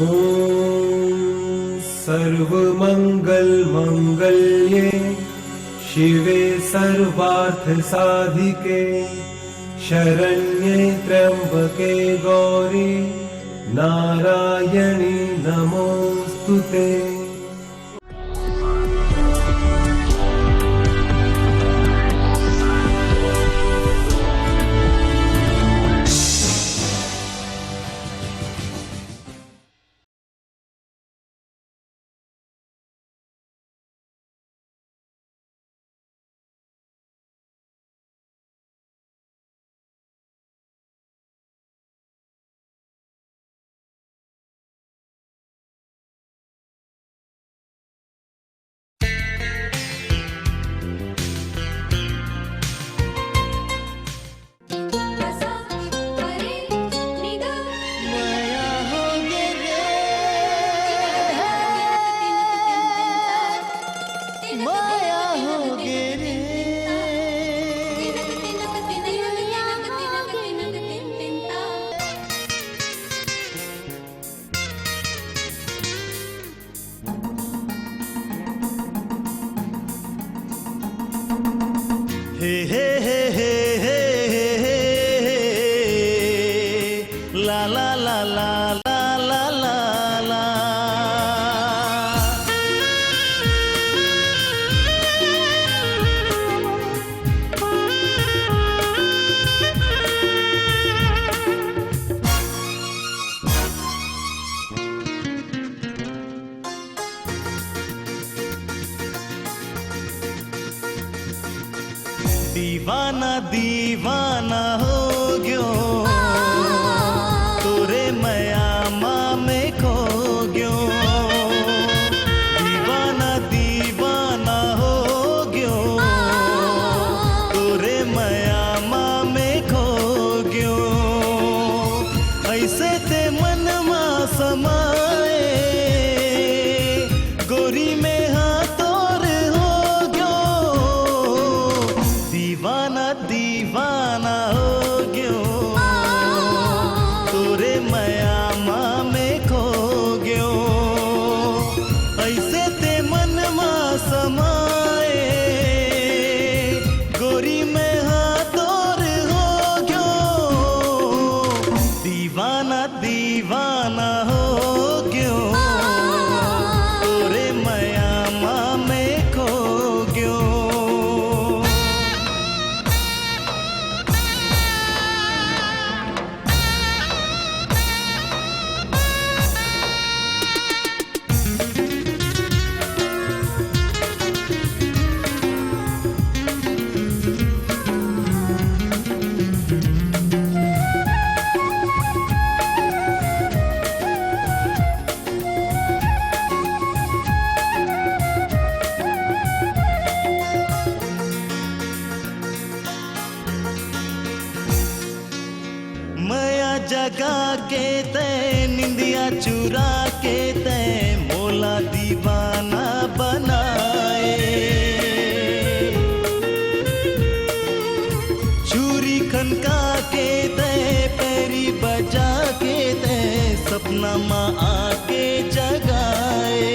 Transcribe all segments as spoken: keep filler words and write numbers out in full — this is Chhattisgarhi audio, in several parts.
ॐ सर्वमङ्गलमङ्गल्ये शिवे सर्वार्थसाधिके शरण्ये त्र्यम्बके गौरी नारायणी नमोऽस्तु ते। हे, हे, हे, हे, हे, हे, हे, ला, ला, ला, ला। दीवाना दीवाना हो गयो, तोरे मया मा मैं खो गयो। दीवाना दीवाना हो गयो, तोरे मया मा मैं खो गयो। ऐसे ते मन मा समाए, गोरी मैं हा तोर हो गयो। दीवाना दीवाना हो गयो, तोरे मया मा मैं खो गयो। ऐसे ते मन मा समाए, गोरी मैं हा तोर हो गयो। दीवाना दीवाना हो गयो, तोरे मया मा मैं खो गयो। मया जगा के तैं, निंदिया चुरा के तैं, मोला दीवाना बनाए। चूरी खनका के तैं, पैरी बजा के तैं, सपना मा आके जगाए।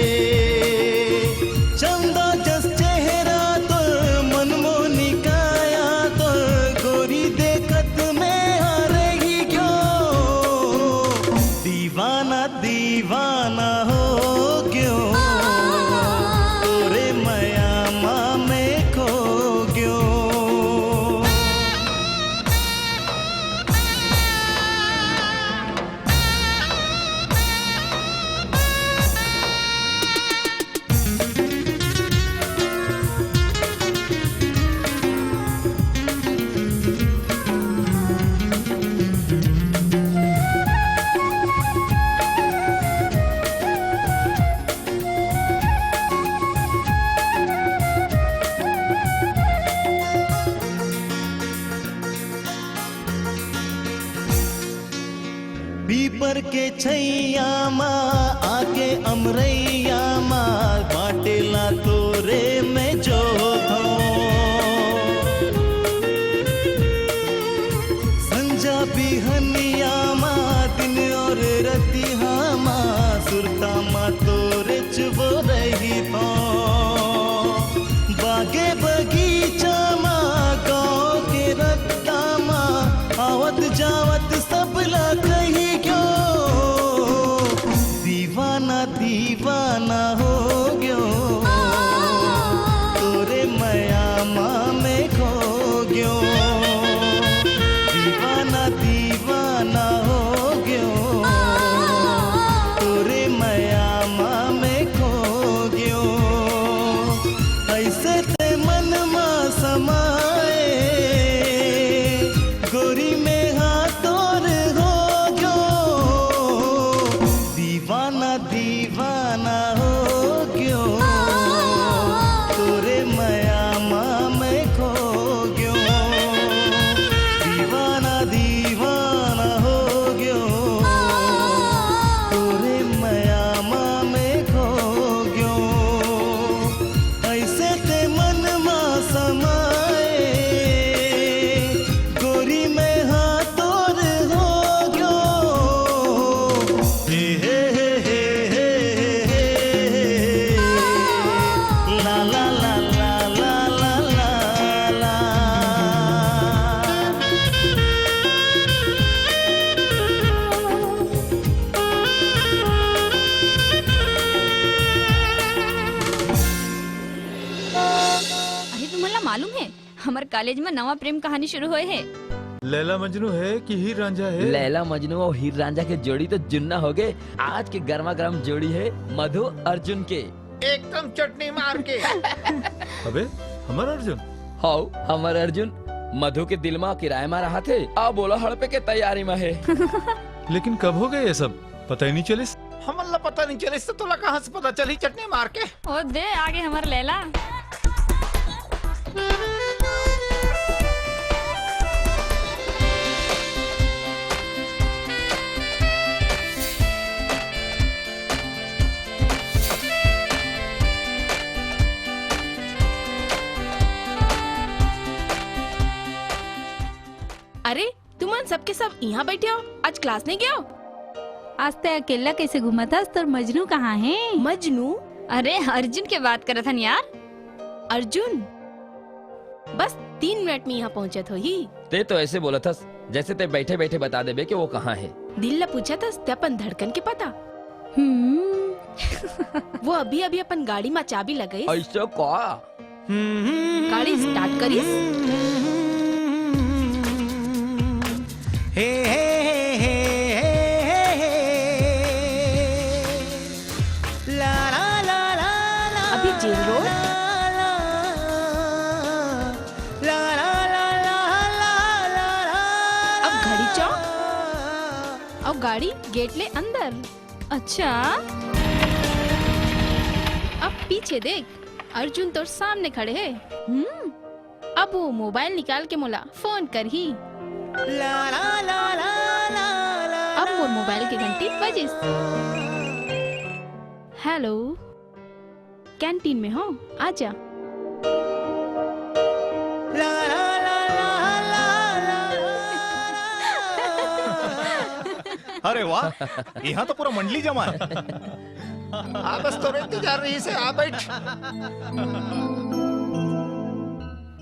चंदा जस चेहरा तोर, मनमोहनी काया तोर, गोरी देखत मैं हा रही गयो। दीवाना दीवाना हो गयो, तोरे मया मा मैं खो गयो। पीपर के छैया मा आके अमरैया मा बाटेला तोरे मैं जोत हौं। आगे बगीचा मा, गाँव के रद्दा मा, आवत जावत सबला कहियो, दीवाना दीवाना हो गयो, तोरे मया मा मैं खो गयो। दीवाना दीवाना हो गयो, तोरे मया मा मैं खो गयो। ऐसे ते मन मा समाए, गोरी मैं हा तोर हो गयो। दीवाना दीवाना हो गयो, तोरे मया मा मैं खो गयो। दीवाना दीवाना हो गयो, तोरे मया मा मैं खो गयो। ऐसे ते मन मा समाए, गोरी मैं हा तोर हो गयो। हे, हे, हे, हे, हे, हे, हे। ला, ला, ला, ला। अरे, तुमन ला मालूम हे, हमर कॉलेज में नवा प्रेम कहानी शुरू होए हे। लैला मजनू हे कि हीर रांझा हे? लैला मजनू अउ हीर रांझा के जोड़ी तो जुन्ना हो गए। आज के गर्मा गर्म जोड़ी हे मधु अर्जुन के। एकदम चटनी मार के। अबे, हमर अर्जुन? हाउ, हमर अर्जुन। मधु के दिल मा किराए मा रहा थे। अब ओला हड़पे के तैयारी मा हे। लेकिन कब हो गए ये सब? पता ही नहीं चलिस। हमन ला पता नहीं चलिस, तो तोला कहाँ से पता चली चटनी मार के? ओ दे, आगे हमर लैला। अरे, तुमन सबके सब इहाँ बइठे हो, आज क्लास नइ गेव? आज तैं अकेल्ला कइसे घूमत हस? तोर मजनू कहाँ हे? मजनू? अरे, अर्जुन के बात करत हन यार। अर्जुन? बस तीन मिनट में इहाँ पहुँचत होही। तैं तो अइसे बोलत हस, जइसे तैं बइठे-बइठे बता देबे कि वो कहाँ हे। दिल ला पूछत हस, तैं अपन धड़कन के पता? हम्म। वो अभी-अभी अपन गाड़ी मा चाबी लगइस। अइसे का? गाड़ी start करिस। हे, हे, हे। ला, ला, ला, ला, ला, अभी जेल रोड। ला, ला, ला, ला, ला, ला, ला, ला। अब घड़ी चौक। अउ गाड़ी गेट ले अंदर। अच्छा, अब पीछे देख, अर्जुन तोर सामने खड़े हे। हम्म, अब वो मोबाइल निकाल के मोला फोन करही। ला, ला, ला, ला, ला, ला, अब मोर मोबाइल के घंटी बजिस। हेलो, कैंटीन में हो, आजा। ला, ला, ला, ला, ला, ला, ला। अरे वाह, यहाँ तो पूरा मंडली जमा है। हाँ, बस तोरे इंतजार रहिस हे, आ बइठ।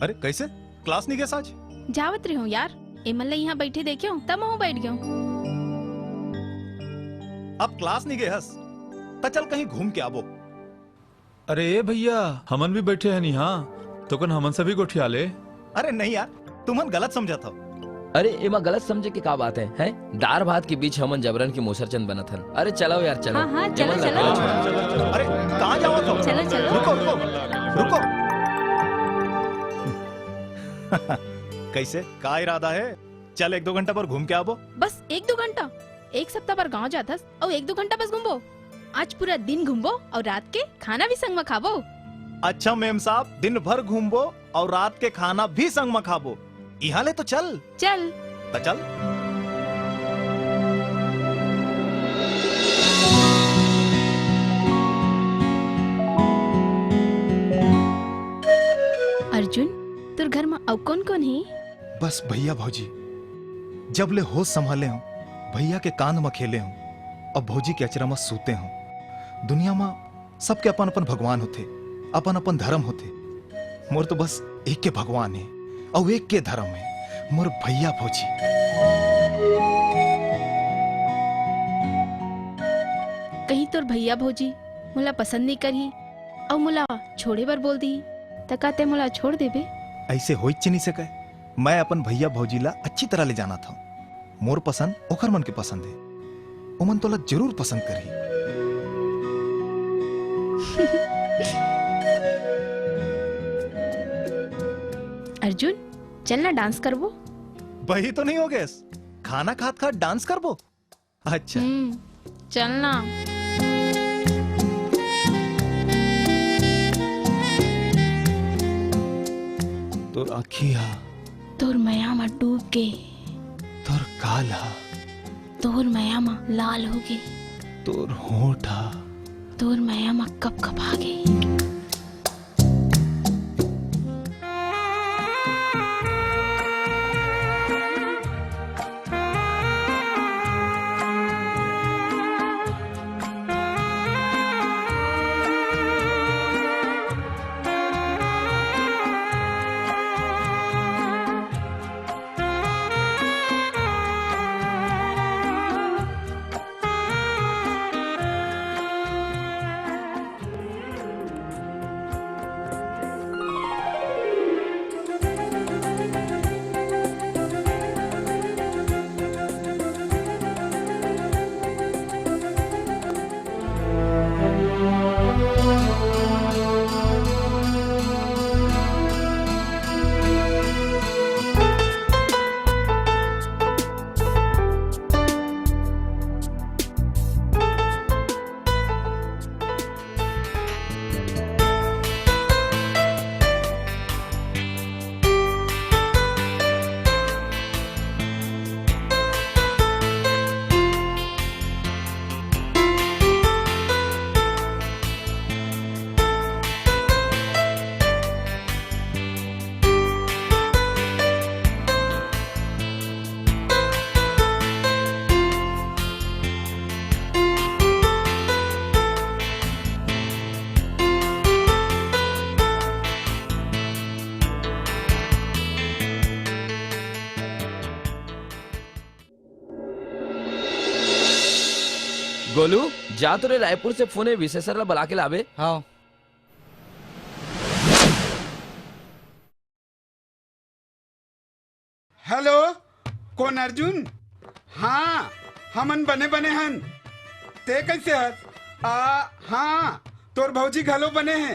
अरे, कइसे? क्लास नइ गेस आज? जावत रहे हूँ यार, एमन ला यहाँ बइठे देखे हूँ, त महूँ बइठ गेंव। अब क्लास नइ गे हस, त चल कहीं घूम के आबो। अरे ए भइया, हमन भी बइठे हन इहाँ, तोकन हमन से भी गोठिया ले। अरे नहीं यार, तुमन गलत समझत हव। अरे एमा गलत समझे के का बात हे, हैं? दार भात के बीच हमन जबरन के मोसरचंद बनत हन। अरे चलव यार, चलव। हाँ, हाँ, चलो, एमन ला चलो। अरे कहाँ जावत हव? चलो, चलो। रुको, रुको, रुको। कइसे? का इरादा हे? चल एक दो घंटा बर घूम के आबो। बस एक दो घंटा? एक सप्ताह बर गाँव जाथस अउ एक दो घंटा बस घूमबो? आज पूरा दिन घूमबो अउ रात के खाना भी संग म खाबो। अच्छा मेम साहब, दिन भर घूमबो अउ रात के खाना भी संग म खाबो। इहाँ ले तो चल। चल। त चल। अर्जुन, तोर घर म अउ कोन-कोन हे? बस भइया भौजी। जब ले होश संभाले हंव, भइया के कांध म खेले हंव अउ भौजी के अचरा म सूते हंव। दुनिया म सबके अपन-अपन भगवान होथे, अपन-अपन धरम होथे। मोर तो बस एक के भगवान हे, अउ एक के धर्म हे, मोर भैया भौजी। कहीं तोर भैया भौजी मोला पसंद नइ करही, अउ मोला छोड़े बर बोल दिही, त का तैं मोला छोड़ देबे? अइसे होइच नइ सकय। मैं अपन भैया भौजी ला अच्छी तरह ले जानत हंव। मोर पसंद ओकर मन के पसंद हे। ओमन तोला जरूर पसंद करही। अर्जुन, चल ना, dance करबो। बही तो नइ हो गेस? खाना खात खात dance करबो? अच्छा। हम्म, चल ना। तोर आँखी हा। तोर मया म डूब गे। तोर गाल हा। तोर मया म लाल हो गे। तोर होंठ हा। तोर मया म कपकपा गे। गोलू, जा तो रे, रायपुर से फोन हे, विशेषर ला बला के लाबे। हाँ। हेलो, कोन अर्जुन? हाँ, हमन बने बने हन। तैं कइसे हस? आ, हाँ, तोर भौजी घलो बने हे।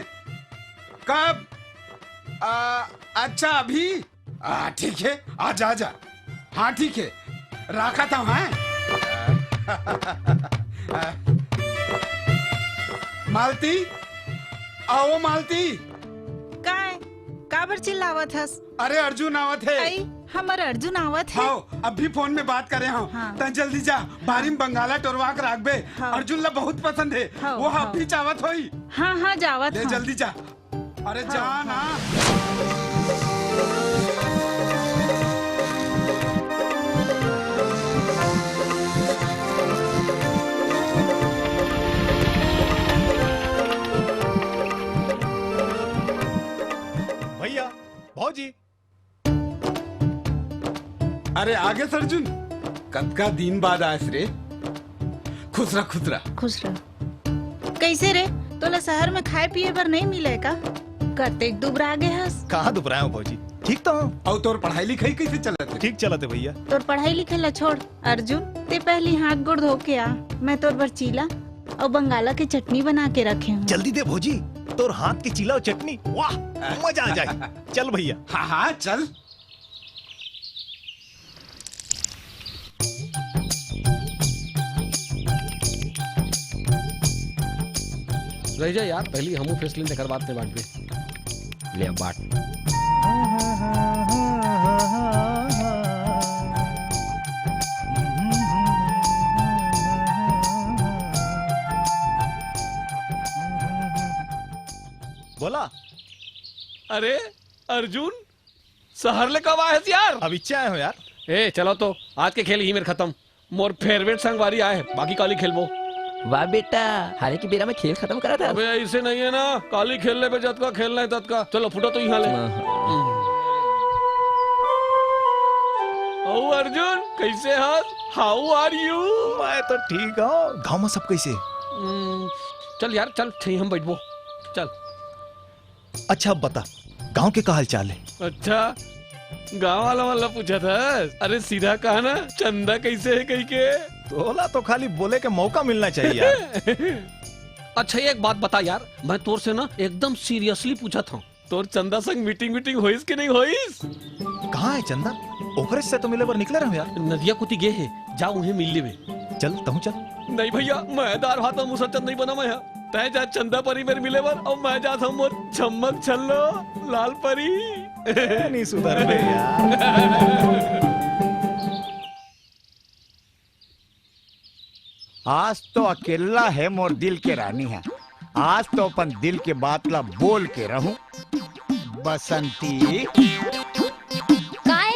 कब? आ, अच्छा, अभी? आ, ठीक हे, आजा, आजा। हाँ, ठीक हे, राखत हंव, हाँ। मालती, आओ मालती। काय? काबर चिल्लावत हस? अरे, अर्जुन आवत हे। अई, हमर अर्जुन आवत हे। हाँ, अभी फोन में बात करे हंव। हाँ। तैं जल्दी जा, बारी में बंगाला टोरवा के राखबे। हाँ। अर्जुन ला बहुत पसंद हे। हाँ, वो हाँ। अभी जावत होही। हाँ, हाँ, जावत ले, हंव। जल्दी जा। अरे, हाँ, जा ना। हाँ। भैया, भौजी। अरे, आ गेस अर्जुन, कतका दिन बाद आयस रे। खुश रह, खुश रह। खुश रह। कइसे रे, तोला शहर में खाए पिए बर नइ मिले का? कतेक दुबरा गे हस। कहाँ दुबराए हंव भौजी, ठीक तो हंव। अउ तोर पढ़ाई लिखाई कइसे चलत हे? ठीक चलत हे भैया। तोर पढ़ाई लिखाई ला छोड़ अर्जुन, तैं पहिली हाथ गोड़ धो के आ, मैं तोर बर चीला अउ बंगाला के चटनी बना के रखे हंव। जल्दी दे भौजी, तोर हाथ के चीला अउ चटनी, वाह, मजा आ जाए। चल भैया। हाँ, हाँ, चल। रह जा यार, पहिली हमू फेस लेन, तेकर बाद तैं बांटबे। ले बांट। बोला। अरे अर्जुन, शहर ले कब आए हस यार? अभी आए हंव यार। ए, चलो तो, आज के खेल इही मेर खतम। मोर फेवरेट संगवारी आए हे, बाकी काली खेलबो। वाह बेटा, हाले के बेरा में खेल खतम करत हस। अबे, अइसे नइ हे ना, काली खेल लेबे, जतका खेलना हे ततका। चलो, फुटा तो इहाँ ले। हाँ, हाँ। अउ अर्जुन, कइसे हस? How are you? मैं तो ठीक हँव। गाँव में सब कइसे? हम्म, चल यार, चल, छइहाँ म बइठबो। चल। अच्छा, अब बता, गाँव के का हाल चाल हे? अच्छा, गाँव वाला मन ला पूछत हस? अरे, सीधा कहा ना, चंदा कइसे हे कहिके? तोला तो खाली बोले के मौका मिलना चाहिए यार। अच्छा, एक बात बता यार, मैं तोर से ना एकदम seriously पूछत हँव, तोर चंदा संग meeting-weeting होइस कि नइ होइस? कहाँ हे चंदा? ओकरे से तो मिले बर निकले रहेंव यार। नदिया कोती गे हे, जा उहें मिल लेबे। चल, तहूँ चल। नहीं भइया, मैं दार भात अउ मुसरचंद नइ बनावँव मैं हा। तैं जा चंदा परी मेर मिले बर, अउ मैं जात हँव मोर छम्मक छल्लो लाल परी। ए, नइ सुधरबे यार। आज तो अकेल्ला हे मोर दिल के रानी ह। आज तो अपन दिल के बात ला बोल के रहूं। बसंती। काय?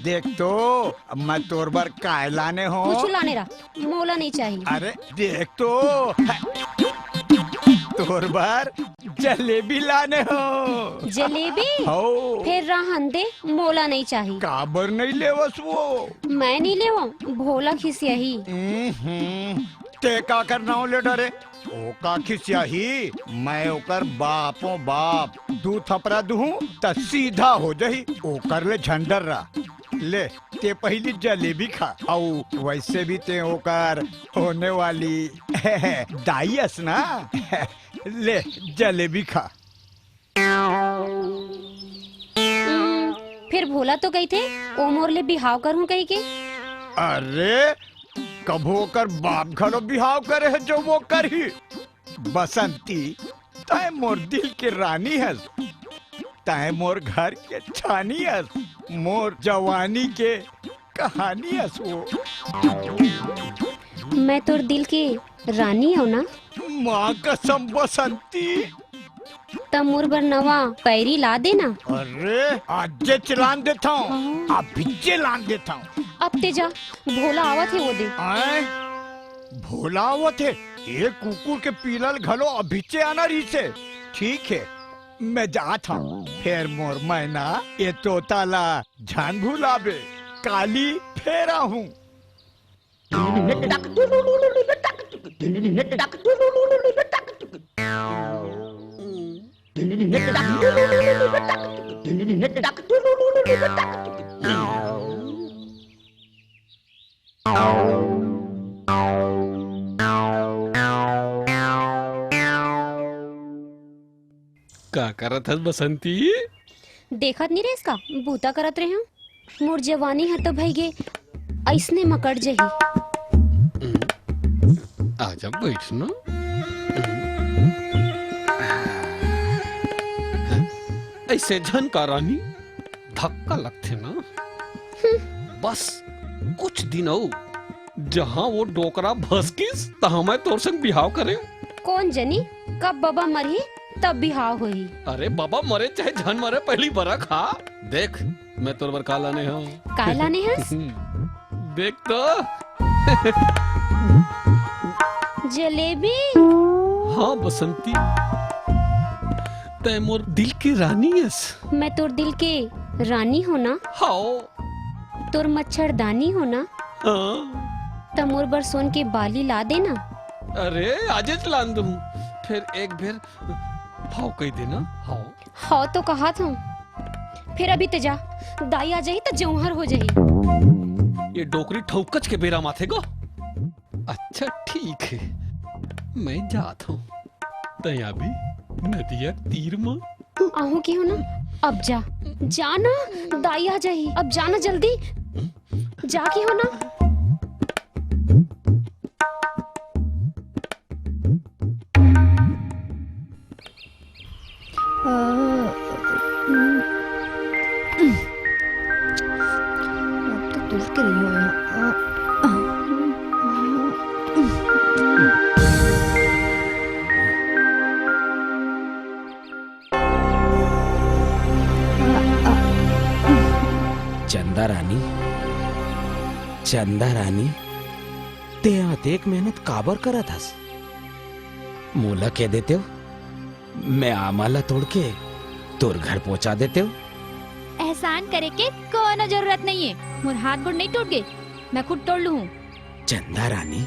देख तो, मैं तोर बर काय लाने हँव। कुछु लाने रहा, मोला नइ चाही। अरे, देख तो, तोर बर जलेबी लाने हँव। जलेबी? हव। फेर रहन दे, मोला नइ चाही। काबर नइ लेवस वो? मैं नइ लेवँव, भोला खिसियाही। हम्म, तें काकर नांव ले डरे? ओ का खिसियाही? मैं ओकर बाप ओं बाप। दू थपरा दुहूं त सीधा हो जही। ओकर ले झन डर्रा। ले, तें पहिली जलेबी खा। अउ वइसे भी तें ओकर होने वाली दाई अस ना। ले, जलेबी खा। हम्म, फेर भोला तो कहिथे, ओ मोर ले बिहाव करहूं कहिके। अरे, कभू ओकर बाप घलो बिहाव करे हे जो वो करही। बसंती, तैं मोर दिल के रानी हस, तैं मोर घर के छानी हस, मोर जवानी के कहानी हस वो। मैं तोर दिल के रानी हंव ना? माँ कसम बसंती। त मोर बर नवा पैरी ला दे ना। अरे, आजेच लान देथंव, हाँ। अभिच्चे लान देथंव। अब तें जा, भोला आवत हे वो दे। आय? भोला आवत हे? ए कुकुर के पीला ल घलो अभिच्चे आना रहिसे। ठीक हे, मैं जात हंव। फेर मोर मैना, ए तोता ला झन भुलाबे। काली फेर आहूं। का करत हस बसंती? देखत नइ रेहेस का, बूता करत रेहेंव। मोर जवानी ह तो भइगे अइसने म कट जही। आजा बइठ ना। अइसे झन का रानी, धक्का लगथे ना। बस कुछ दिन अउ, जहां वो डोकरा भसकिस, तहां मैं तोर संग बिहाव करेंव। कोन जनी, कब बबा मरही, तब बिहाव होही। अरे बबा मरे चाहे झन मरे, पहिली बरा खा। देख, मैं तोर बर का लाने हंव। काय लाने हस? देख तो। जलेबी। हां बसंती, तैं मोर दिल के रानी अस। मैं तोर दिल के रानी हंव ना? हां। तोर मच्छरदानी हंव ना? हां। त मोर बर सोन के बाली ला दे ना। अरे, आजेच लान दूं। फेर एक भेर हाव कहि दे ना, हाव। हाव तो कहत हंव। फेर अभी ते जा, दाई आ जाही त जौंहर हो जाही। ये डोकरी ठौकच के बेरा म आथे गो। अच्छा ठीक हे, मैं जात हंव। तैं अभी नदिया तीर म आहूं कहिहूं ना, अब जा, जा ना, दाई आ जाही, अब जा ना जल्दी, जा कहिहूं ना। अब तो तुल के रही हूँ। चंदा रानी, चंदा रानी। ते अतेक मेहनत काबर करत हस? मोला कह देतेव, मैं आमा ला तोड़ के तोर घर पहुंचा देतेव। एहसान करे के कोनो जरूरत नहीं है। मोर हाथ गोड़ नहीं टूट गए, मैं खुद तोड़ लूँ। चंदा रानी,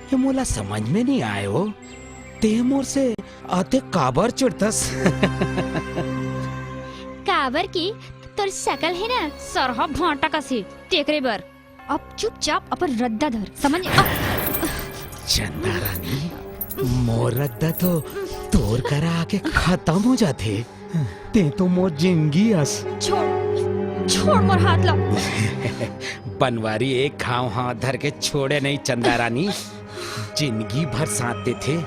ये मोला समझ में नहीं आए हो, ते मोर से अतेक काबर चिढ़थस? काबर कि तोर शकल है ना, सरहा भांटा कस हे, तेकरे बर। अब चुपचाप अपन रद्दा धर, समझ? अब चंदा रानी, मोर रद्दा तो तोर करा आके खत्म हो जाथे। ते तो मोर जिंदगी अस। छोड़, छोड़ मोर हाथ ला। बनवारी एक घाव हाथ धर के छोड़े नहीं चंदा रानी, जिंदगी भर साथ देथे।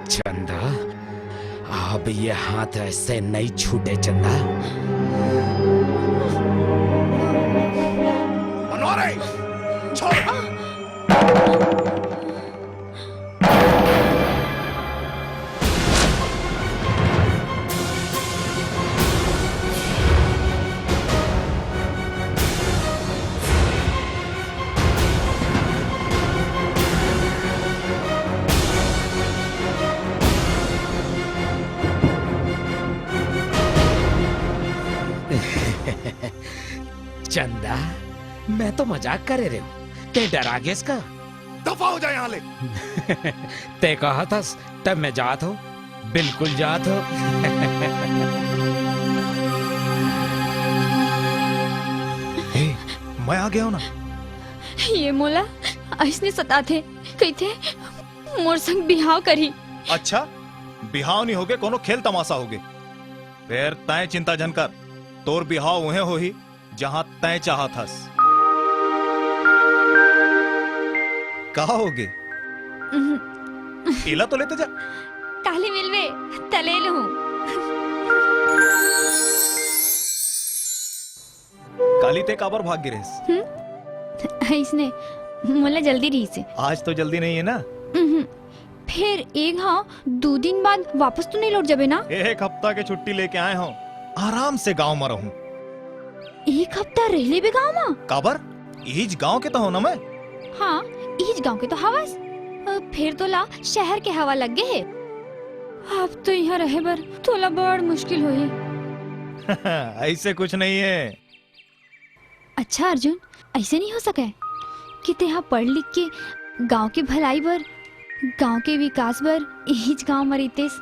चंदा, अब ये हाथ ऐसे नहीं छूटे चंदा। बनवारी, छोड़। चंदा, मैं तो मजाक करे रेहेंव, ते डरा गेस का? दफा हो जा यहाँ ले। ते कहत हस, तब मैं जात हूँ, बिल्कुल जात हूँ। हे, मैं आ गया हूँ ना। ये मोला अइसने सताथे, कहिथे मोर संग बिहाव करही। अच्छा, बिहाव नहीं होगे, कोनो खेल तमाशा होगे। फेर तैं चिंता झन कर, तोर बिहाव उहें होही, जहां तैं चाहत हस। का होगे? उहुं। एला तो लेते जा। काली मिलबे, त ले लूं। काली ते काबर भाग गे रहेस? हम्म? अइसने, मोला जल्दी रहिसे। आज तो जल्दी नहीं है ना? उहुं। फेर एक, हाँ, दू दिन बाद वापस तो नहीं लौट जाबे ना? एक हफ्ता के छुट्टी लेके आए हूँ, आराम से गांव में रहूं। एक हफ्ता रह लेबे गांव में? काबर? इहिच गांव के तो हूं ना मैं। हाँ, इहिच गांव के तो हवस। अ, फेर तोला शहर के हवा लग गे हे। अब तो इहां रहे बर तोला बड़ मुश्किल होही। अइसे कुछ नहीं है। अच्छा अर्जुन, अइसे नहीं हो सकय कि तेहा पढ़ लिख के गांव के भलाई बर, गांव के विकास बर इहिच गांव म रहितेस।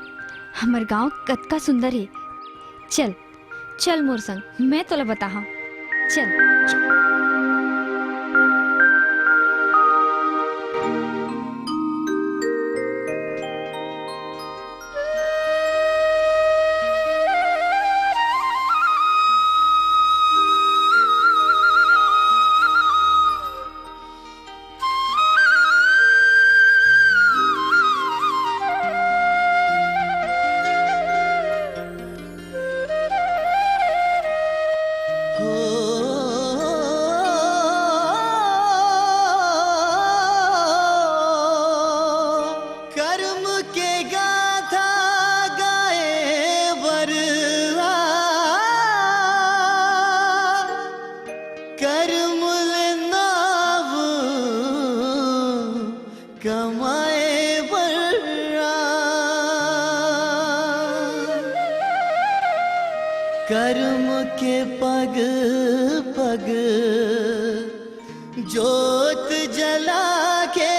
हमर गांव कतका सुंदर हे। चल, चल मोर संग, मैं तोला बताहां। चल। करम के गाथा गाए बर आ, करम ले नाव कमाए बर आ। करम के पग पग जोत जला के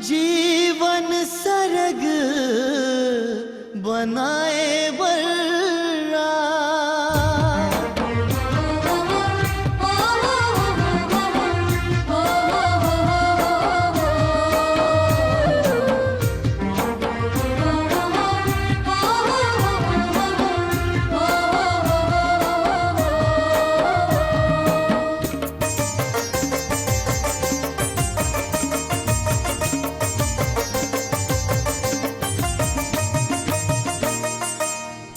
जीवन सरग बनाए बर आ।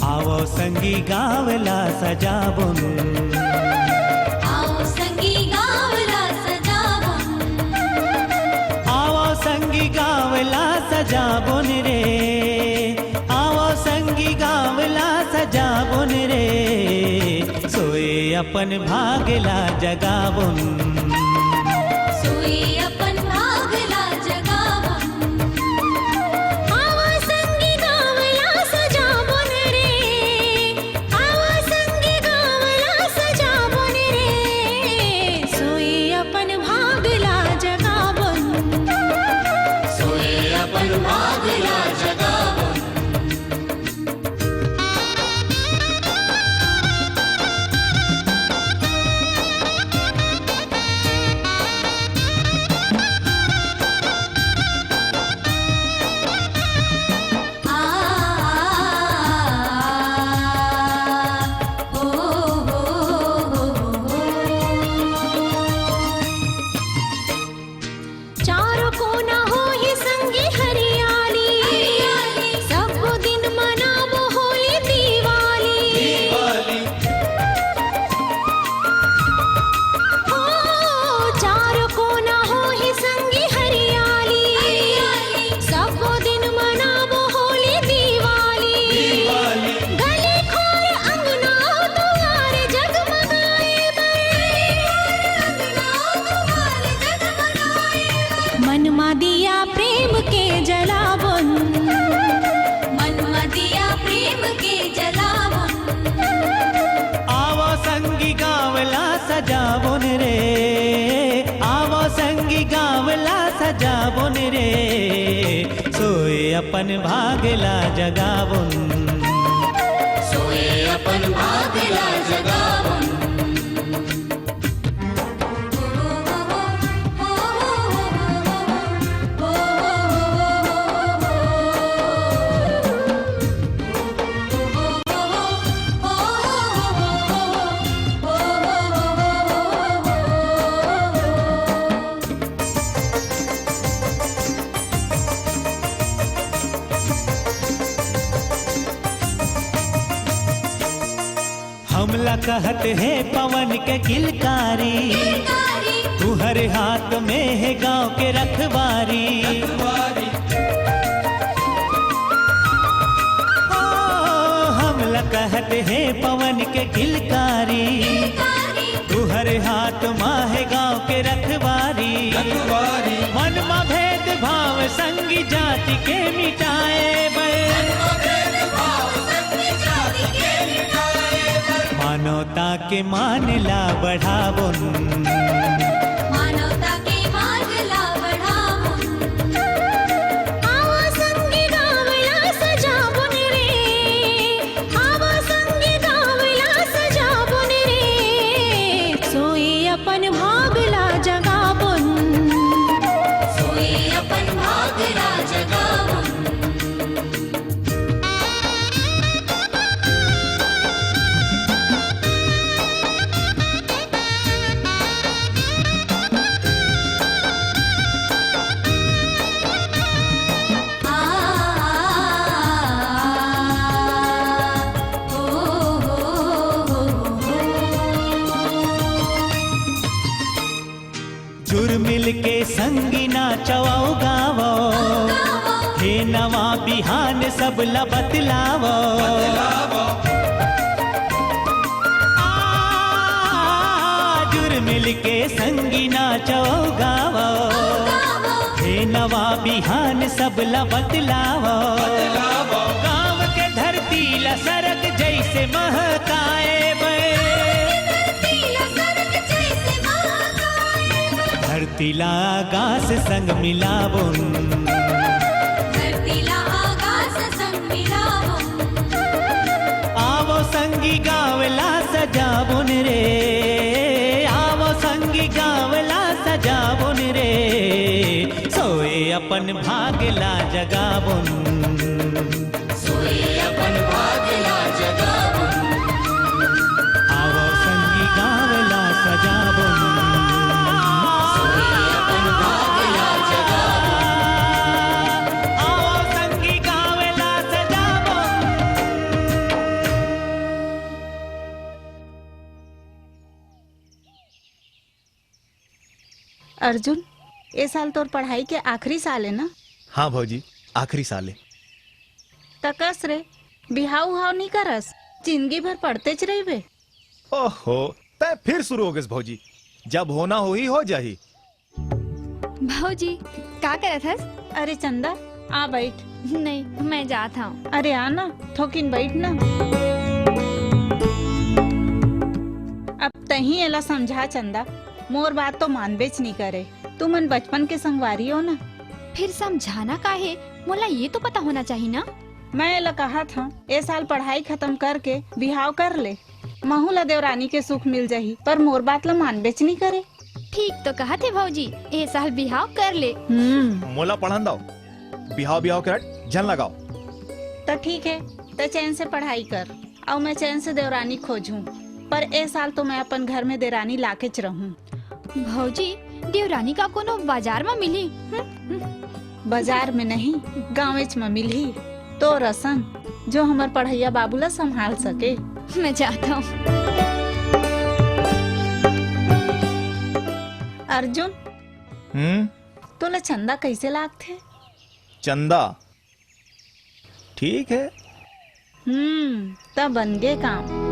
आवा संगी गाँव ला सजाबोन। आओ संगी गाँव ला सजाबोन। आओ संगी गाँव ला सजाबोन रे। आओ संगी गाँव ला सजाबोन रे। सोए अपन भाग ला जगाबोन। सोए अपन भाग ला जगाबोन। आवा संगी गाँव ला सजाबोन रे। आवा संगी गाँव ला सजाबोन रे। सोए अपन भाग ला जगाबोन। सोए अपन भाग ला जगाबोन। चारों कोना होही संगी हरियाली। हरियाली। सबो दिन मनाबो होली दिवाली। दिवाली। हो, चारों कोना होही संगी हरियाली। हरियाली। सबो दिन मनाबो होली दिवाली। दिवाली। गली खोर अंगना दुआर जगमगाए बर। मन मा दिया प्रेम के जलाबोन। मन मा दिया प्रेम के जलाबोन। आवा संगी गाँव ला सजाबोन रे। आवा संगी गाँव ला सजाबोन रे। सोए अपन भाग ला जगाबोन। सोए अपन भाग ला जगाबोन। हमला कहत हे पवन के किलकारी, किलकारी। तुहरे हाथ में हे गाँव के रखवारी। रखवारी। ओ, हमला कहत हे पवन के किलकारी, किलकारी। तुहरे हाथ मा हे गाँव के रखवारी। रखवारी। मन मा भेदभाव संगी जाति के मिटाए बर। मानवता के मान ला बढ़ाबोन। मानवता के मान ला बढ़ाबोन। आवा संगी गाँव ला सजाबोन रे। आवा संगी गाँव ला सजाबोन रे। सोए अपन भाग ला जगाबोन। सोए अपन भाग ला जगाबोन। जुर मिल के संगी नाचो अउ गावो, हे नवा बिहान सब ला बतलावो। आ, जुर मिल के संगी नाचो अउ गावो, हे नवा बिहान सब ला बतलावो। गाँव के धरती ला सरग जैसे महकाए बर। धरती ला आकाश संग मिलाबोन। धरती ला आकाश संग मिलाबोन। आवो संगी गाँव ला सजाबोन रे, आवो संगी गाँव ला सजाबोन रे। सोए अपन भाग ला जगाबोन। सोए अपन भाग ला जगाबोन। आवो संगी गाँव ला सजाबोन। सोए अपन भाग ला जगाबोन। आवो संगी गाँव ला सजाबोन। अर्जुन, ए साल तोर पढ़ाई के आखिरी साल हे ना? हाँ भौजी, आखिरी साल हे। त कस रे, बिहाव उहाव नी करस, जिंदगी भर पढ़तेच रहिबे। ओहो, तै फिर शुरू हो गेस भौजी, जब होना होही, हो जाही। भौजी, का करत हस? अरे चंदा, आ बैठ। नहीं, मैं जात हूँ। अरे आ ना, थोकिन बैठ ना। अब तहीं एला समझा चंदा, मोर बात तो मानबेच नी करे। तुमन बचपन के संगवारी हो ना। फिर समझाना का हे? मोला ये तो पता होना चाहिए ना। मैं एला कहत हूँ, ए साल पढ़ाई खत्म करके बिहाव कर ले। महू ला देवरानी के सुख मिल जाही, पर मोर बात ला मानबेच नी करे। ठीक तो कहत हे भौजी, ए साल बिहाव कर ले। हम्म। मोला पढ़न दव, बिहाव बिहाव के रट झन लगाव। त ठीक हे, त चैन से पढ़ाई कर, अउ मैं चैन से देवरानी खोजूं, पर ए साल तो मैं अपन घर में देरानी लाकेच रहूं। भौजी, देवरानी का कोनो बाजार म मिली? हम्म? बाजार में नहीं, गाँवेच म मिलही। तोर असन, जो हमर पढ़इया बाबू ला संभाल सके। मैं जात हूँ। अर्जुन, हम्म? तोला चंदा कैसे लागथे? चंदा? ठीक है। हम्म, त बन गे काम।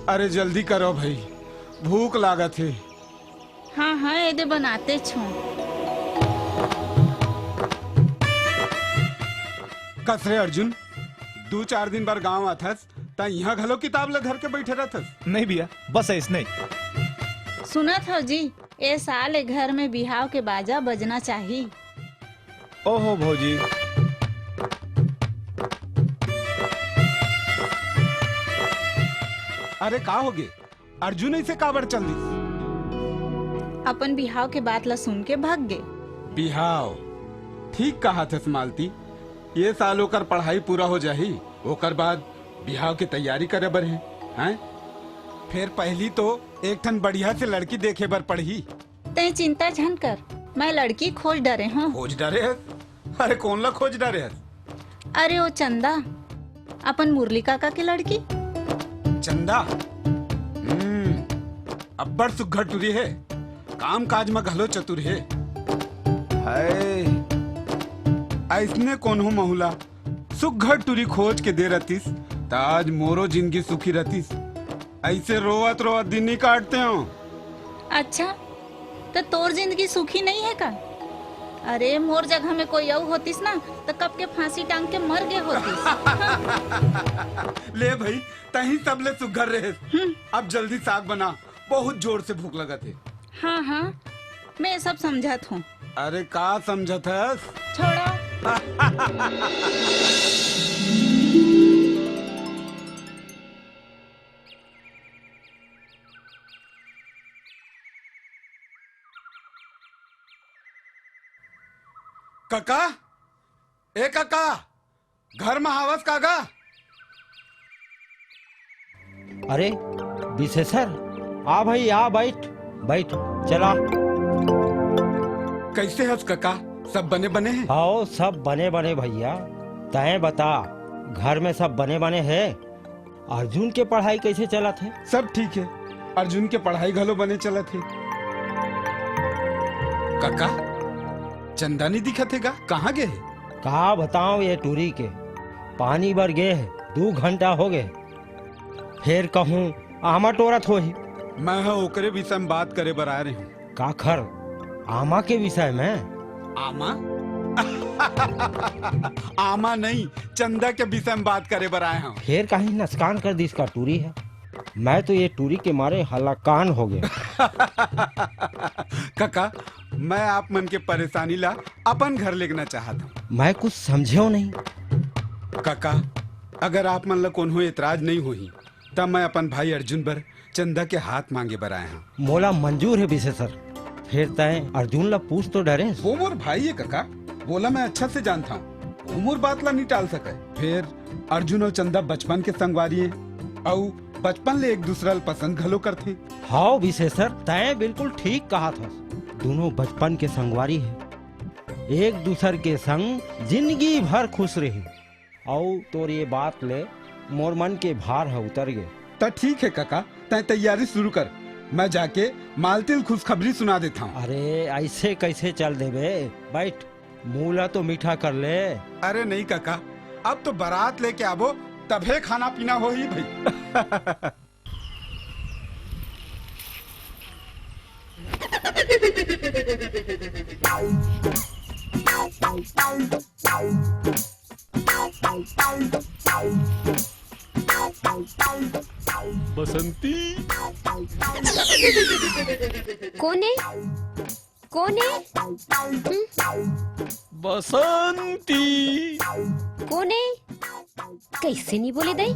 अरे जल्दी करो भाई, भूख लागत हे। हाँ, हाँ, एदे बनातेच हूँ। कस रे अर्जुन, दू चार दिन बर गांव आथस, त इहाँ घलो किताब ल धर के बइठे रहथस? नहीं भैया, बस अइसने। सुनत हव जी, ए साल ए घर में बिहाव के बाजा बजना चाही। ओहो भौजी। अरे का होगे? अर्जुन अइसे काबर चल दिस? अपन बिहाव के बात ला सुन के भग गे। बिहाव? ठीक कहत हस मालती, ये साल ओकर पढ़ाई पूरा हो जाही, ओकर बाद बिहाव के तैयारी करे बर हे, हैं? फेर पहिली तो एक ठन बढ़िया से लड़की देखे बर पड़ही। तैं चिंता झन कर, मैं लड़की खोज डरे हूँ। खोज डरे हस? अरे कोन ला खोज डरे हस? अरे ओ चंदा, अपन मुरली काका के लड़की। चंदा? हम्म, अब्बड़ सुग्घर टुरी हे, काम काज म घलो चतुर हे। हाय, अइसने कोनो महू ला सुग्घर टुरी खोज के दे रहतिस, त आज मोरो जिंदगी सुखी रहतिस। अइसे रोवत रोवत दिन नी काटते हंव। अच्छा, त तोर जिंदगी सुखी नहीं है का? अरे, मोर जगह में कोई अउ होतिस ना, त कब के फांसी टांग के मर गे होतिस। ले भाई, तहीं सबले सुग्घर रहेस। हम्म। अब जल्दी साग बना, बहुत जोर से भूख लगत हे। हाँ, हाँ, मैं ये सब समझत हूँ। अरे, का समझत हस? छोड़ा। कका, ए कका, घर म हावस का गा? अरे विशेषर, आ भाई, आ, बैठ, बैठ, चला। कइसे हस कका? सब बने बने हे? हव, सब बने बने भैया। तैं बता, घर में सब बने बने हे? अर्जुन के पढ़ाई कइसे चलत हे? सब ठीक हे, अर्जुन के पढ़ाई घलो बने चलत हे। कका, चंदा नी दिखत हे गा, कहाँ गे हे? का बतांव ये टूरी के, पानी बर गे हे, दू घंटा हो गे, फेर कहूँ आमा टोरत होही। मैं ह ओकरे विषय में बात करे बर आए रहेंव। काखर? आमा के विषय में? आमा? आमा नहीं, चंदा के विषय में बात करे बर आए हंव। फेर काहीं नसकान कर दिस का टूरी ह? मैं तो ये टूरी के मारे हलाकान हो गे। कका, मैं आप मन के परेशानी ला अपन घर लेगना चाहत हंव। मैं कुछ समझेंव नहीं। कका, अगर आप मन ला कोनो एतराज नहीं होही, त मैं अपन भाई अर्जुन बर चंदा के हाथ मांगे बर आए हंव। मोला मंजूर हे विशेषर। फेर तैं अर्जुन ला पूछ तो डरेस? वो मोर भाई हे कका, वोला मैं अच्छा से जानथंव। वो मोर बात ला नी टाल सकय। फेर अर्जुन अउ चंदा बचपन के संगवारी हे, अउ बचपन ले एक दूसरा ला पसंद घलो करथे। हव विशेषर, तैं बिल्कुल ठीक कहत हस। दूनों बचपन के संगवारी हे, एक दूसर के संग जिंदगी भर खुश रही। अउ तोर ये बात ले मोर मन के भार ह उतर गे। त ठीक हे कका, तैं तैयारी शुरू कर, मैं जाके मालती ल खुशखबरी सुना देथंव। अरे, अइसे कइसे चल देबे? बइठ, मुंह ला तो मीठा कर ले। अरे नहीं कका, अब तो बरात लेके आबो, तभे खाना पीना होही भई। बसंती। कोन ए? कोन ए? हम्म? बसंती। कोन ए? कइसे नइ बोले दई?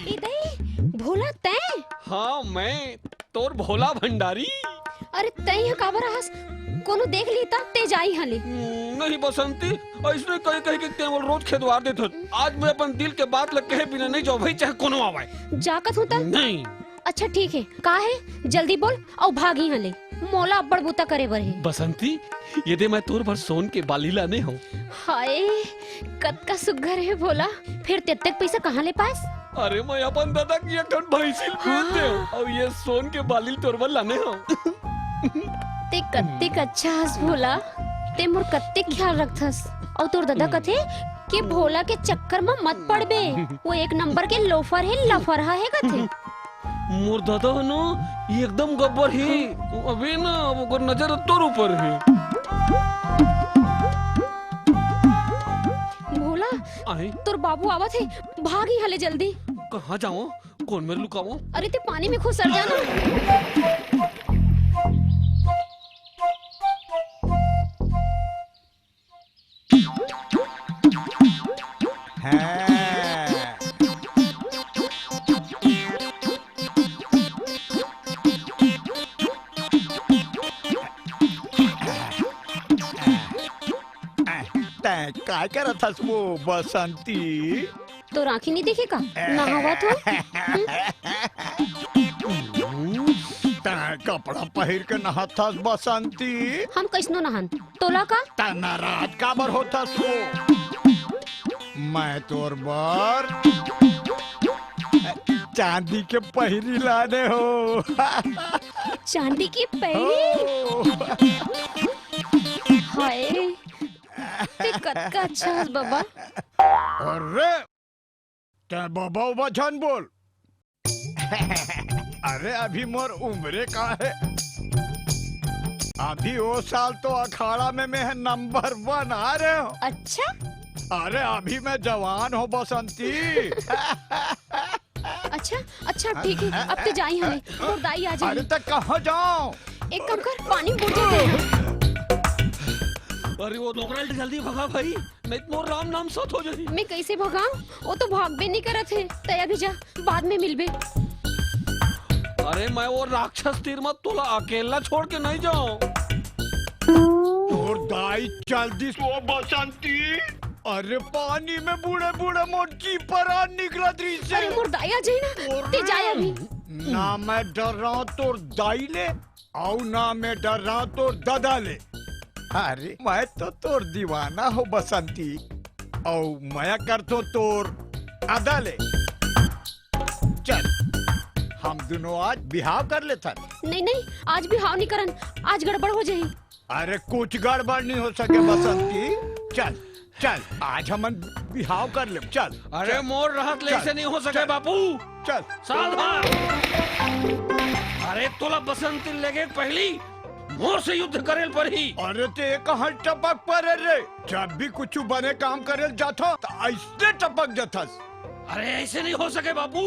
ए दई, भोला तैं? हाँ, मैं तोर भोला भंडारी। अरे तैं ह काबर आहस? कोनो देख लिही त तें जा इहाँ ले। नहीं बसंती, अइसने कहि कहि के तें मोला रोज खेदवार देथस। आज मैं अपन दिल के बात ल कहे बिना नहीं जांव भई, चाहे कोनो आवय। जा कथंव त? नहीं। अच्छा ठीक हे, का हे? जल्दी बोल अउ भाग इहाँ ले, मोला अब्बड़ बुता करे बर हे। बसंती, ये दे मैं तोर बर सोन के बाली लाने हंव। हाय, कतका सुग्घर हे भोला, फेर तेतेक पइसा कहाँ ले पास? अरे मैं अपन ददा के एक ठन भैंसी ल बेच देंव, अउ ये सोन के बाली ल तोर बर लाने हंव। तें कतेक अच्छा हस भोला, तें मोर कतेक ख्याल रखथस। अउ तोर ददा कथे के भोला के चक्कर म मत पड़बे, वो एक नंबर के लोफर हे, लफरहा हे कथे। मोर ददा ह न एकदम गब्बर हे। अबे न, अब ओकर नजर तोर ऊपर हे। भोला, आए? तोर बाबू आवत हे, भाग इहाँ ले जल्दी। कहाँ जावंव? कोन मेर लुकावंव? अरे तें पानी में खुसर जा ना। हाँ। तैं काय करत हस वो बसंती? तोर आँखी नइ देखे का? नहावत हंव। तैं कपड़ा पहिर के नहाथस बसंती? हम कइसनो नहान, तोला का? तैं नाराज काबर होथस वो? मैं तोर बर चांदी के पहिरी लाने हंव। चांदी के पहिरी? हो। हाय, तें कतका अच्छा हस बबा। अरे, तैं बबा उबा झन बोल। अरे अभी मोर उमरे का हे? अभी ओ साल तो अखाड़ा में मैं नंबर वन आ रहे हंव। अच्छा? अरे अभी मैं जवान हंव बसंती। अच्छा, अच्छा ठीक हे, अब तें जा इहाँ ले, मोर दाई आ जाही। अरे त कहाँ जावंव? एक काम कर, पानी में बुड़ जा। अरे वो डोकरा ल जल्दी भगा भई, नहीं त मोर राम नाम सत हो जाही। मैं कइसे भगावंव? वो तो भागबे नइ करत हे। तैं अभी जा, बाद में मिलबे। अरे मैं वो राक्षस तीर म तोला अकेला छोड़ के नहीं जावंव। तोर दाई जल्दी सो बसंती। अरे पानी में बूड़े बूड़े मोर जी परान निकलत रहिसे। अरे मोर दाई आ जाही ना, तें जा अभी। ना मैं डर्रांव तोर दाई ले, अउ ना मैं डर्रांव तोर ददा ले। अरे मैं तो तोर दीवाना हंव बसंती, अउ मया करथंव तोर अदा ले। चल, हम दूनों आज बिहाव कर लेथन। नहीं नहीं, आज बिहाव नइ करन, आज गड़बड़ हो जाही। अरे कुछ गड़बड़ नइ हो सके बसंती। चल चल, आज हमन बिहाव कर लेबो, चल। अरे चल, मोर रहत ले चल, अइसे नइ हो सके चल, बापू। चल। सावधान। अरे तोला बसंती लेगे के पहिली मोर से युद्ध करे ल परही। अरे तें कहाँ टपक परे रे? जब भी कुछु बने काम करे ल जाथंव त अइसने टपक जाथस। अरे अइसे नइ हो सके बापू,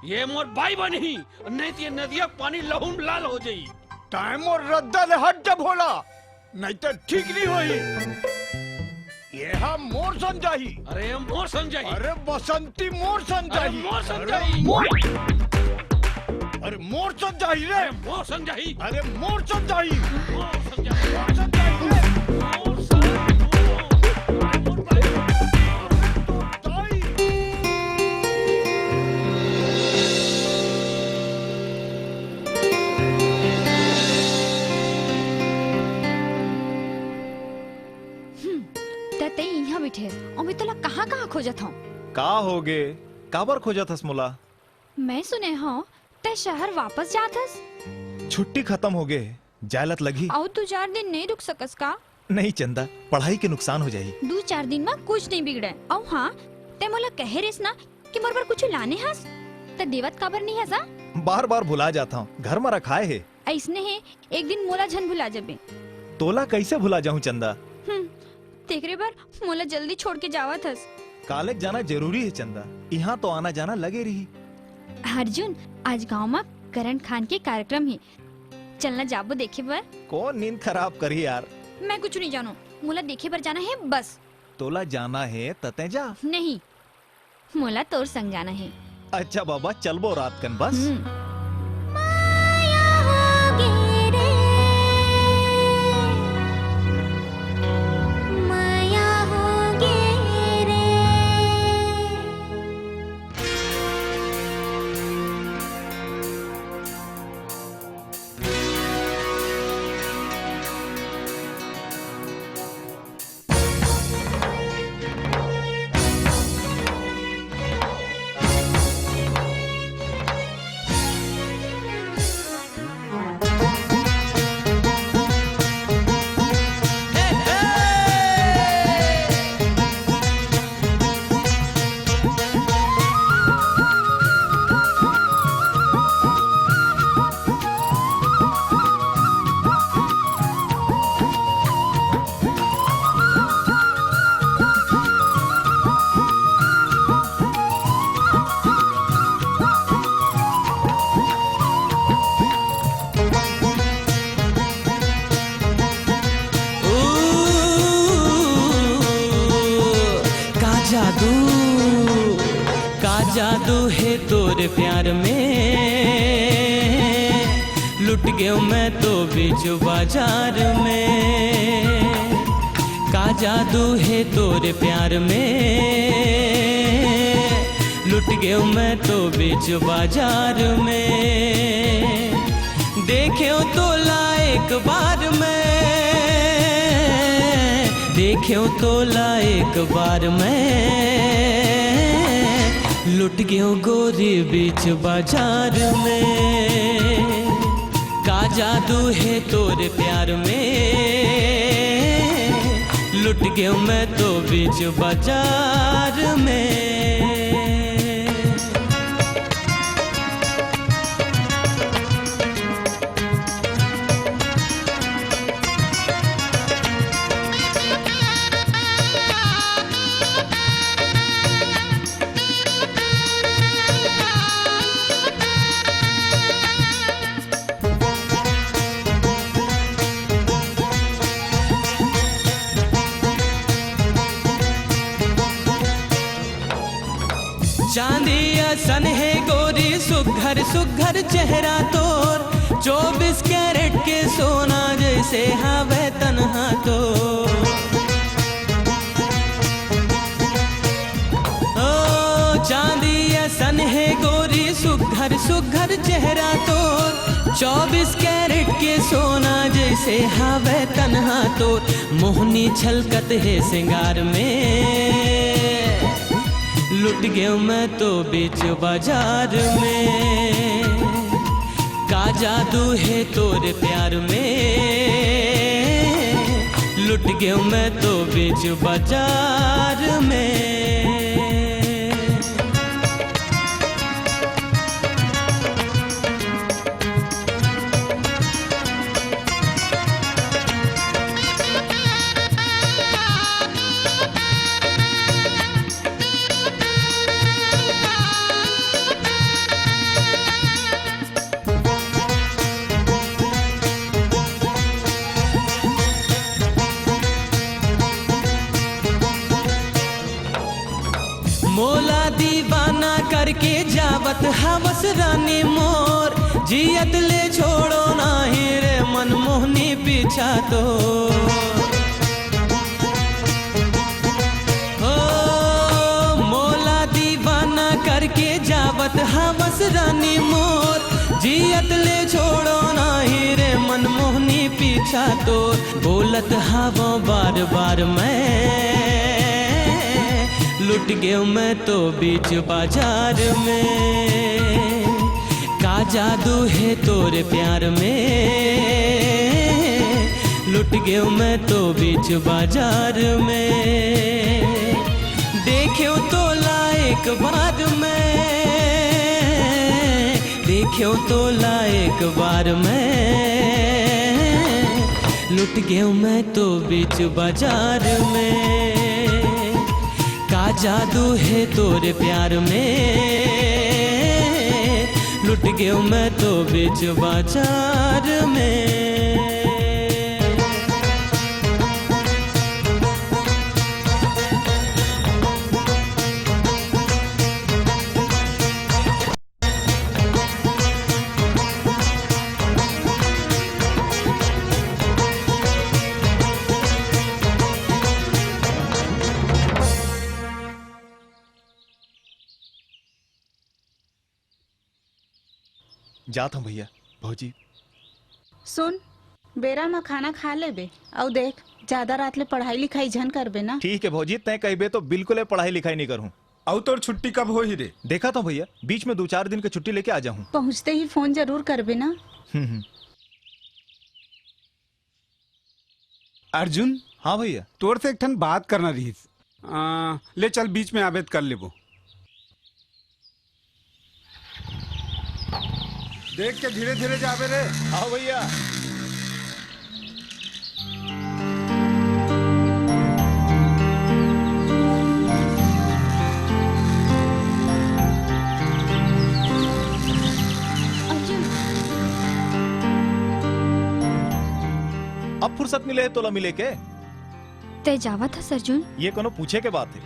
ये मोर बाई बनही, नहीं त ये नदिया के पानी लहू म लाल हो जाही। तैं मोर रद्दा ले हट जा भोला, नहीं त ठीक नइ होही। ये हा मोर संग जाही। अरे मोर संग जाही। अरे बसंती मोर संग जाही। अरे मोर संग जाही। मोर अरे मोर चोद जाही रे। अरे मोर संग जाही। अरे मोर चोद जाही। मोर संग जाही। मोर चोद जाही रे। मोर संग जाही। हम्म, त तैं इहाँ बइठे हस, अउ मैं तोला कहाँ-कहाँ खोजत हँव। का होगे? काबर खोजत हस मोला? मैं सुने हँव, तैं शहर वापस जात हस। छुट्टी खतम होगे हे, जाय ल त लगही। अउ दू चार दिन नइ रुक सकस का? नहीं चंदा, पढ़ाई के नुकसान हो जाही। दू चार दिन म कुछ नइ बिगड़य। अउ हाँ, तैं मोला कहे रेहेस ना कि मोर बर कुछु लाने हस, त देवत काबर नइ हस, हाँ? बार-बार भुला जात हँव, घर म रखाय हे। अइसने हे, एक दिन मोला झन भुला जबे। तोला कइसे भुला जाहूँ चंदा? हम्म, तेकरे बर मोला जल्दी छोड़ के जावत हस। कॉलेज जाना जरूरी हे चंदा, इहाँ तो आना जाना लगे रही। अर्जुन, आज गाँव म करण खान के कार्यक्रम हे, चलना जाबो देखे बर। कोन नींद खराब करही यार? मैं कुछु नइ जानँव, मोला देखे बर जाना हे बस। तोला जाना हे त तैं जा। नहीं, मोला तोर संग जाना हे। अच्छा बाबा, चलबो रात कन बस। हम्म। का जादू, का जादू हे तोर प्यार में, लुट गेंव मैं तो बीच बाजार में। का जादू हे तोर प्यार में, लुट गेंव मैं तो बीच बाजार में। देखेंव तोला एक बार मैं, देखेंव तोला एक बार मैं, लुट गेंव गोरी बीच बाजार में। का जादू हे तोर प्यार में, लुट गेंव मैं तो बीच बाजार में। चांदी असन हे गोरी सुघर सुघर चेहरा तोर, चौबीस कैरेट के सोना जैसे हावय तनहा तोर। ओ चांदी असन हे गोरी सुघर सुघर चेहरा तोर, चौबीस कैरेट के सोना जैसे हावय तनहा तोर। मोहनी छलकत हे सिंगार में, लुट गेंव मैं तो बीच बाजार में। का जादू हे तोर प्यार में, लुट गेंव मैं तो बीच बाजार में। मोला दीवाना करके जावत हवस रानी मोर, जियत ले छोड़ो नाही रे मनमोहनी पीछा तो। हो, मोला दीवाना करके जावत हवस रानी मोर। जियत ले छोड़ो नाही रे मनमोहनी पीछा तोर। बोलत हवं बार बार मैं, लुट गेव मैं तो बीच बाजार में। का जादू हे तोरे प्यार में, लुट गेव मैं तो बीच बाजार में। देखेव तोला एक बार मैं, देखेव तोला एक बार मैं, लुट गेव मैं तो बीच बाजार में। का जादू हे तोरे प्यार में, लुट गेव मैं तो बीच बाजार में। जात हूँ भैया। भौजी। सुन, बेरा म खाना खा लेबे, अउ देख, ज्यादा रात ले पढ़ाई लिखाई झन करबे ना। ठीक है भौजी, तैं कहबे तो बिल्कुल ए पढ़ाई लिखाई नहीं करूँ। अउ तोर छुट्टी कब होही रे? देखा तो भैया, बीच में दो चार दिन के छुट्टी लेके आ जाहूँ। पहुँचते ही फोन जरूर करबे ना। हम्म, हम्म। अर्जुन। हाँ भैया। तोर से एक ठन बात करना रहिस। आ, ले चल, बीच में आबे त कर लेबो। देख के धीरे धीरे जाबे रे। हाँ भैया। अर्जुन। अब फुर्सत मिले हे तोला मिले के? तै जावत हस अर्जुन? ये कोनो पूछे के बात हे?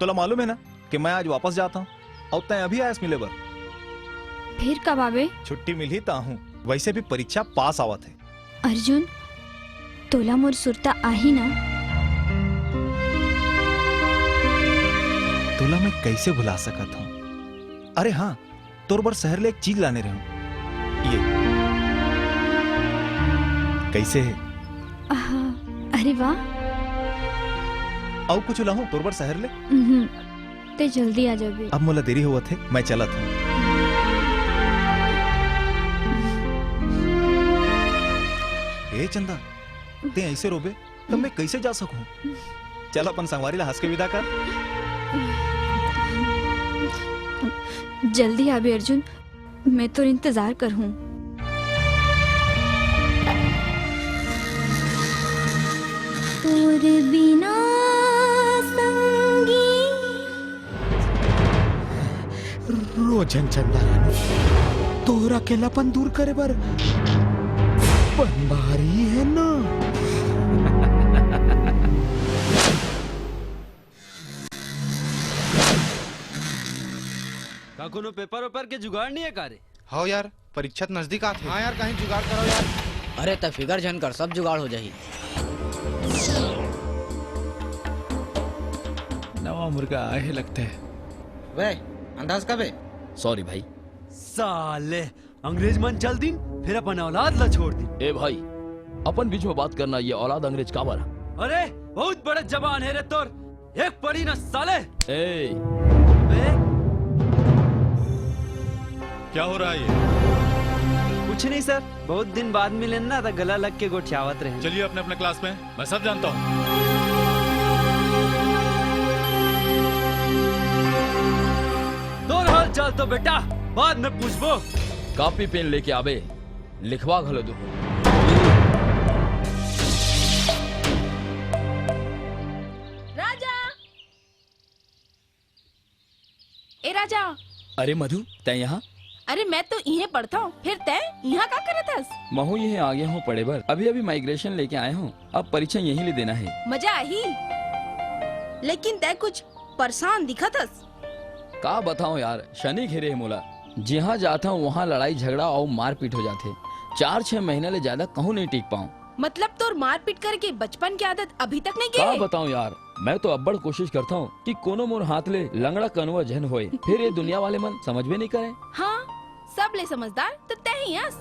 तोला मालूम हे ना कि मैं आज वापस जात हूँ अउ तै अभी आयस मिले बर। फिर कब आबे? छुट्टी मिलही त आहूँ। वैसे भी परीक्षा पास आवत हे। अर्जुन, तोला मोर सुरता आही ना? तोला मैं कैसे भुला सकत हूँ? अरे हाँ, तोर बर शहर ले एक चीज लाने रहूं। ये कैसे हे? आहा, अरे वाह। अउ कुछ लाहूं तोर बर शहर ले? उहुं, ते जल्दी आ जाबे। अब मोला देरी होवत हे, मैं चलत हूं। ए चंदा, ते ऐसे रोबे? त मैं कैसे जा सकूं? चल अपन संगवारी ला हंस के विदा कर। जल्दी आबे अर्जुन, मैं तोर इंतजार करहूं। तोर बिना संगी। रो झन चंदा रानी, तोर अकेलापन दूर करे बर बनवारी हे ना। का कोनो पेपर वेपर के जुगाड़ नहीं है का रे? हव यार, परीक्षा त नजदीक आत हे। हाँ यार, कहीं जुगाड़ करो यार। अरे त फिकर झन कर, सब जुगाड़ हो जाही। नवा मुर्गा आए हे लगथे। वे, अंदाज कबे? सॉरी भाई। साले, अंग्रेज मन चल दिन, फिर अपन औलाद ला छोड़ दिन। ए भाई, अपन बीच में बात करना, ये औलाद अंग्रेज काबर? अरे, बहुत बड़े जबान हे रे तोर, एक पड़ी ना साले। ए। बे। क्या हो रहा है ये? कुछ नहीं सर, बहुत दिन बाद मिले ना, त गला लग के गोठियावत रहे। चलिए अपने अपने क्लास में, मैं सब जानता हूँ। तोर हाल चाल तो बेटा बाद में पूछबो। कॉपी पेन लेके आबे, लिखवा घलो दूँ। राजा, ए राजा। अरे मधु, तै यहाँ? अरे मैं तो इहें पढ़थंव, फिर तै इहाँ का करत हस? महू इहें आगे हूँ पढ़े बर। अभी-अभी माइग्रेशन लेके आए हूँ, अब परीक्षा यहीं ले देना हे। मजा आही, लेकिन तै कुछ परेशान दिखत हस। का बताओं यार, शनि घेरे हे मोला। जिहाँ जाथंव, वहाँ लड़ाई झगड़ा अउ मारपीट हो जाथे। चार छह महीना ले ज्यादा कहूँ नहीं टिक पाऊँ। मतलब तोर मारपीट करके बचपन के आदत अभी तक नहीं गे का हे? बताऊँ यार, मैं तो अब्बड़ कोशिश करता हूँ कि कोनो मोर हाथ ले लंगड़ा कनुआ झन होए, फिर ये दुनिया वाले मन समझबे नहीं करे। हाँ, सब ले समझदार तो तैं ही हस।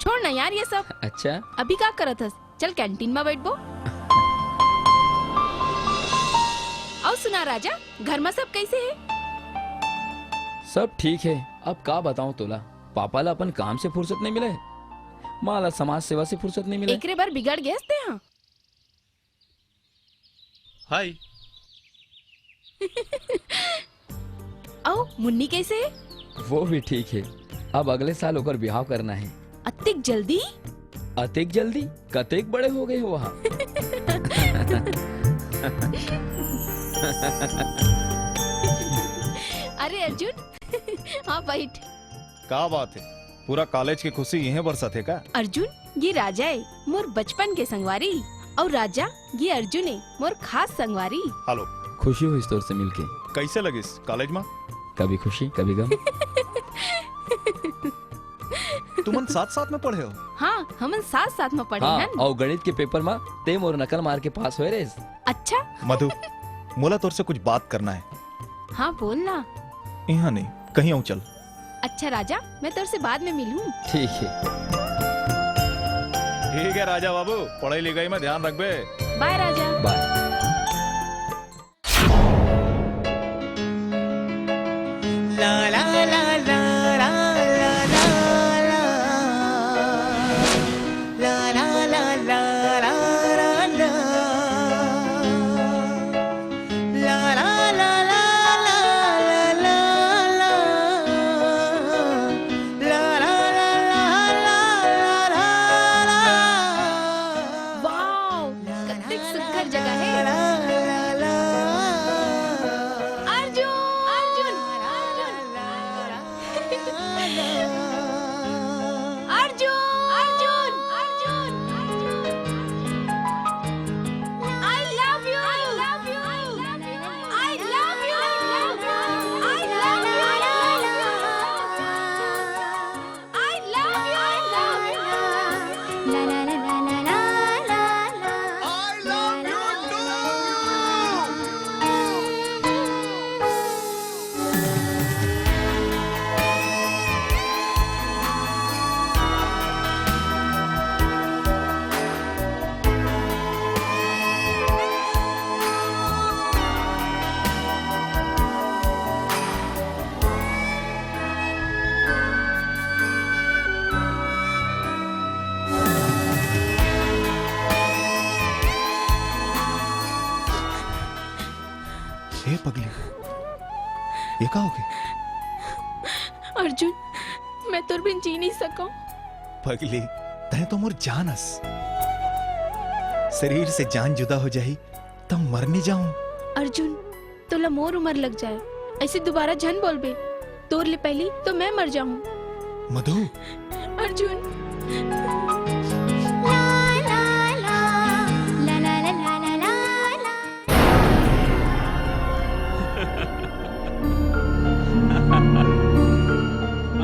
छोड़ ना यार ये सब। अच्छा। अभी का करत हस? चल कैंटीन में बैठबो। अउ सुना राजा, घर में सब कैसे हे? सब ठीक हे। अब का बताऊं तोला, पापा ला अपन काम से फुर्सत नहीं मिले, माँ ला समाज सेवा से फुर्सत नहीं मिले। एकरे बर बिगड़ गेस तैं हा। हाय। अउ मुन्नी कैसे हे? वो भी ठीक हे। अब अगले साल ओकर बिहाव करना हे। अतिक जल्दी? अतिक जल्दी? कतेक बड़े हो गए हो वहाँ? अरे अर्जुन, हाँ बैठ। का बात हे? पूरा कॉलेज के खुशी इहें बरसत हे का? अर्जुन, ये राजा हे, मोर बचपन के संगवारी। अउ राजा, ये अर्जुन हे, मोर खास संगवारी। हेलो। खुशी होइस तोर से मिलके। कैसे लगिस कॉलेज में? कभी खुशी, कभी गम। तुमन साथ-साथ में पढ़े हो? हाँ, हमन साथ-साथ में पढ़े हाँ, हन। अउ गणित के पेपर में तैं मोर नकल मार के पास होए रेस। अच्छा। मधु, मोला तोर से कुछ बात करना हे। हाँ, बोल ना। इहाँ नहीं, कहीं अउ चल। अच्छा राजा, मैं तोर से बाद में मिलहूँ। ठीक हे। ठीक हे राजा बाबू, पढ़ाई लिखाई में ध्यान रखबे। बाय राजा। बाय। वाओ, कतेक सुघर जगह हे। Arjun, Arjun, Arjun. Arjun, Arjun, Arjun, Arjun. I love you, I love you, I love you, I love you, I love you, I love you, I love you. I love you, I love you. I love you too. हे पगली, ये का होगे? अर्जुन, मैं तोर बिन जी नहीं सकूं। पगली, तैं तो मोर जान अस। शरीर से जान जुदा हो जाही, त मर नहीं जाऊं। अर्जुन, तोला मोर उमर लग जाए, ऐसे दोबारा झन बोलबे। तोर ले पहली तो मैं मर जाऊं। मधु। अर्जुन।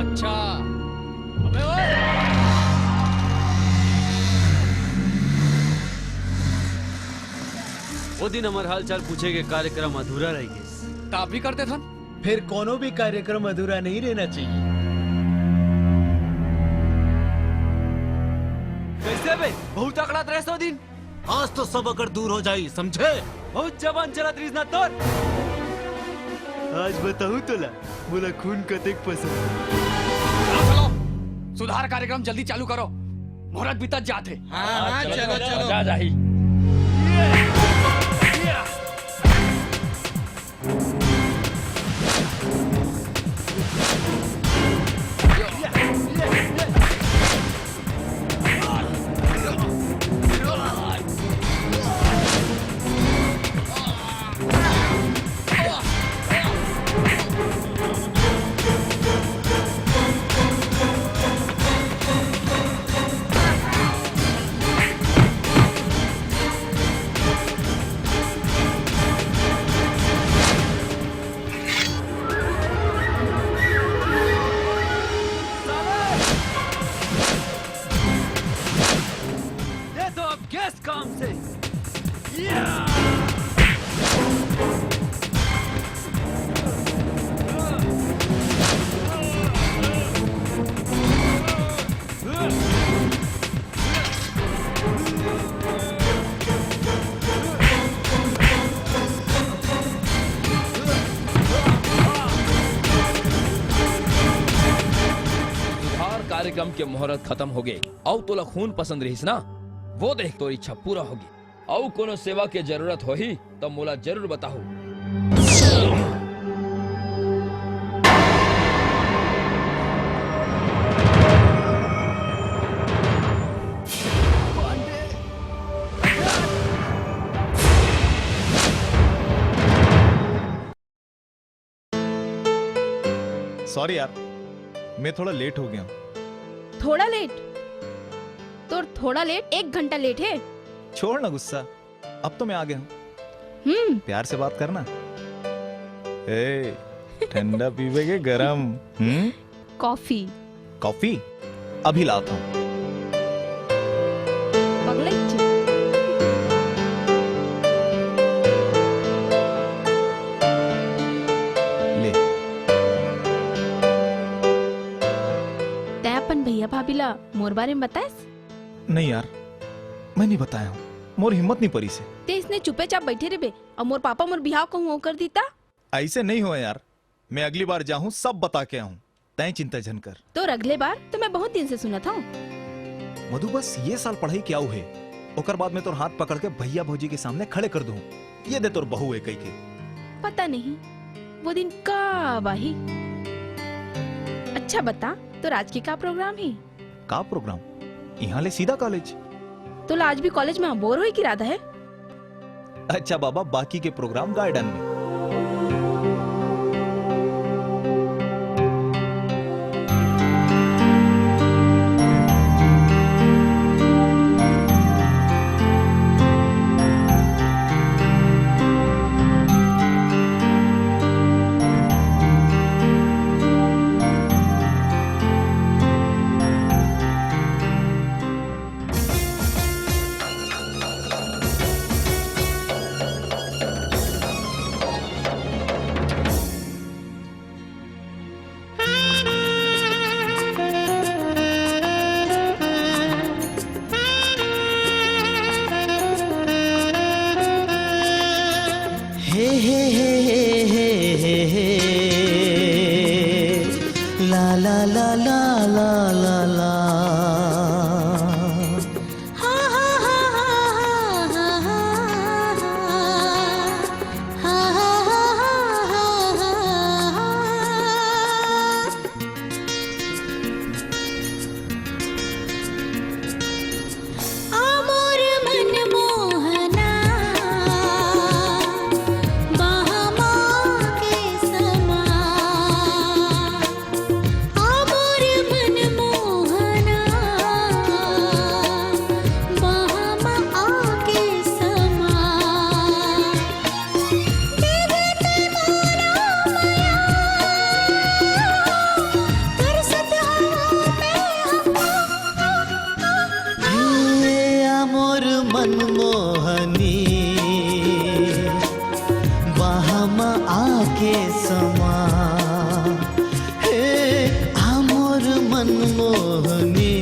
अच्छा। अबे ओए! वो दिन हमर हालचाल पूछे के कार्यक्रम अधूरा रह गइस। त अभी करते थन। फिर कोनो भी कार्यक्रम अधूरा नहीं रहना चाहिए। कैसे बे? बहुत अकड़ात रहे सो दिन। आज तो सब अकड़ दूर हो जाई, समझे? बहुत जबान चलत रहिस ना तोर। आज बताहूं तोला, मोला खून कतेक पसंद। चलो, चलो, सुधार कार्यक्रम जल्दी चालू करो, मुहूर्त बीतत जात हे। हाँ, हाँ, चलो, चलो, चलो। जा, जा ही। किस काम से? सुधार कार्यक्रम के मुहूर्त खत्म होगे। अउ तोला खून पसंद रहिस ना, वो देख, तोर इच्छा पूरा होगे। अउ कोनो सेवा के जरूरत होही त मोला जरूर बताहू। सॉरी यार, मैं थोड़ा लेट हो गया हूँ। थोड़ा लेट? तोर थोड़ा लेट एक घंटा लेट है। छोड़ ना गुस्सा, अब तो मैं आ गया हूँ। हम्म। प्यार से बात करना। ए, ठंडा पीबे के गरम? हम्म। कॉफी। कॉफी? अभी लाता हूँ। पगलैत हे। ले। तैं अपन भैया भाभी ला मोर बारे में बताएस? नहीं यार, मैं नहीं बताया हूँ, मोर हिम्मत नहीं परी से। तैं इसने चुपे चाप बैठे रहे अउ मोर पापा मोर बिहाव कहूँ कर दीता। ऐसे नहीं हुआ यार, मैं अगली बार जाहूँ सब बता के आऊँ। तैं चिंता झन कर। तोर अगले बार तो मैं बहुत दिन से सुनत हूँ। मधु, बस ये साल पढ़ाई क्या हुए, ओकर बाद में तोर हाथ पकड़ के भैया भौजी के सामने खड़े कर दूँ। ये दे तोर बहू है कही के। पता नहीं वो दिन कब आही। अच्छा बता, तोर आज के का प्रोग्राम है? का प्रोग्राम? यहाँ ले सीधा कॉलेज। तोला आज भी कॉलेज में बोर होए के इरादा है? अच्छा बाबा, बाकी के प्रोग्राम गार्डन में। हे, हे, हे, हे, हे, हे। ला, ला, ला, ला। आ मोर मनमोहना, बहमा के समा। आ मोर मनमोहना, बहमा आके समा। हे आ मोर मनमोहनी, बहमा आके समा। हे आ मोर मनमोहनी,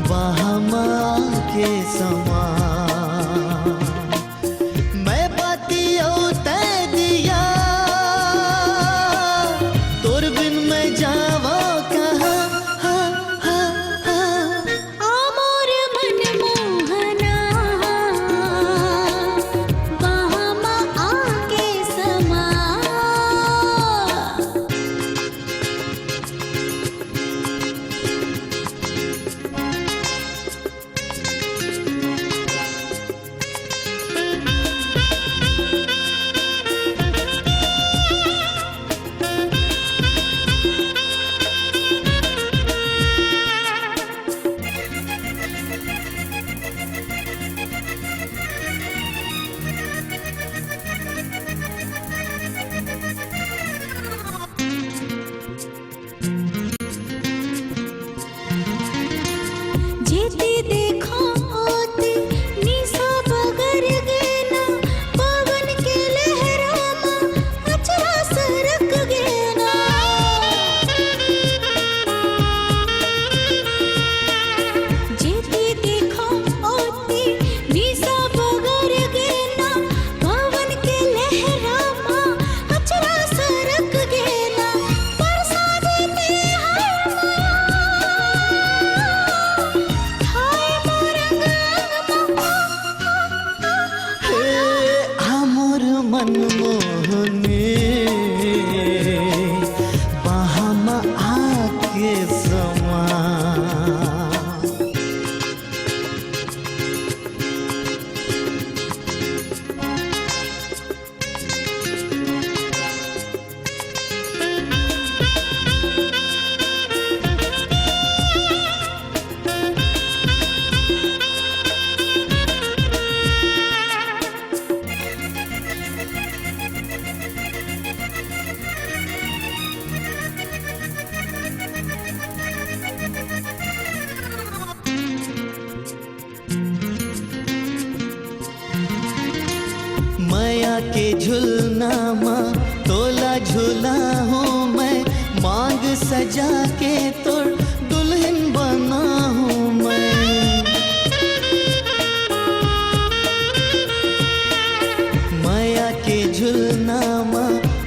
बहमा आके समा। मैं बाती अउ तैं दिया, तोर बिन मैं जावं कहाँ? हा, हा, हा। आ मोर मनमोहना, बहमा आके समा। जेती दे के झुलना मा तोला झुलाहूँ मैं, मांग सजा के तोर दुल्हन बनाहूँ मैं। मया के झुलना मा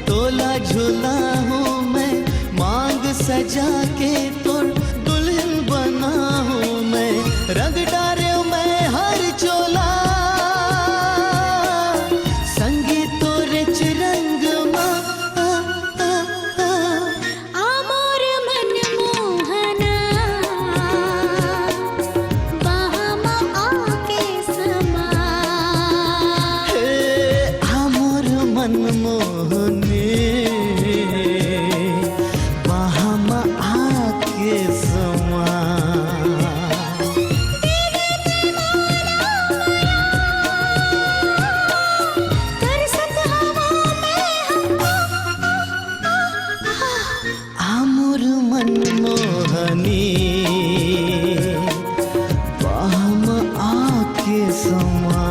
तोला झुलाहूँ मैं, मांग सजा के तोर दुल्हन बनाहूँ मैं। रंग डारे मैं हर चोला, संगी तोरे च रंग मा। आ, आ, आ, आ। आ मोर मन मोहना, बाह म आके समा। हे, आ मोर मन मोहनी, बाह म आके समा। तरसत हवा में हमको आ मोर मन मोहनी, बाह म आके समा।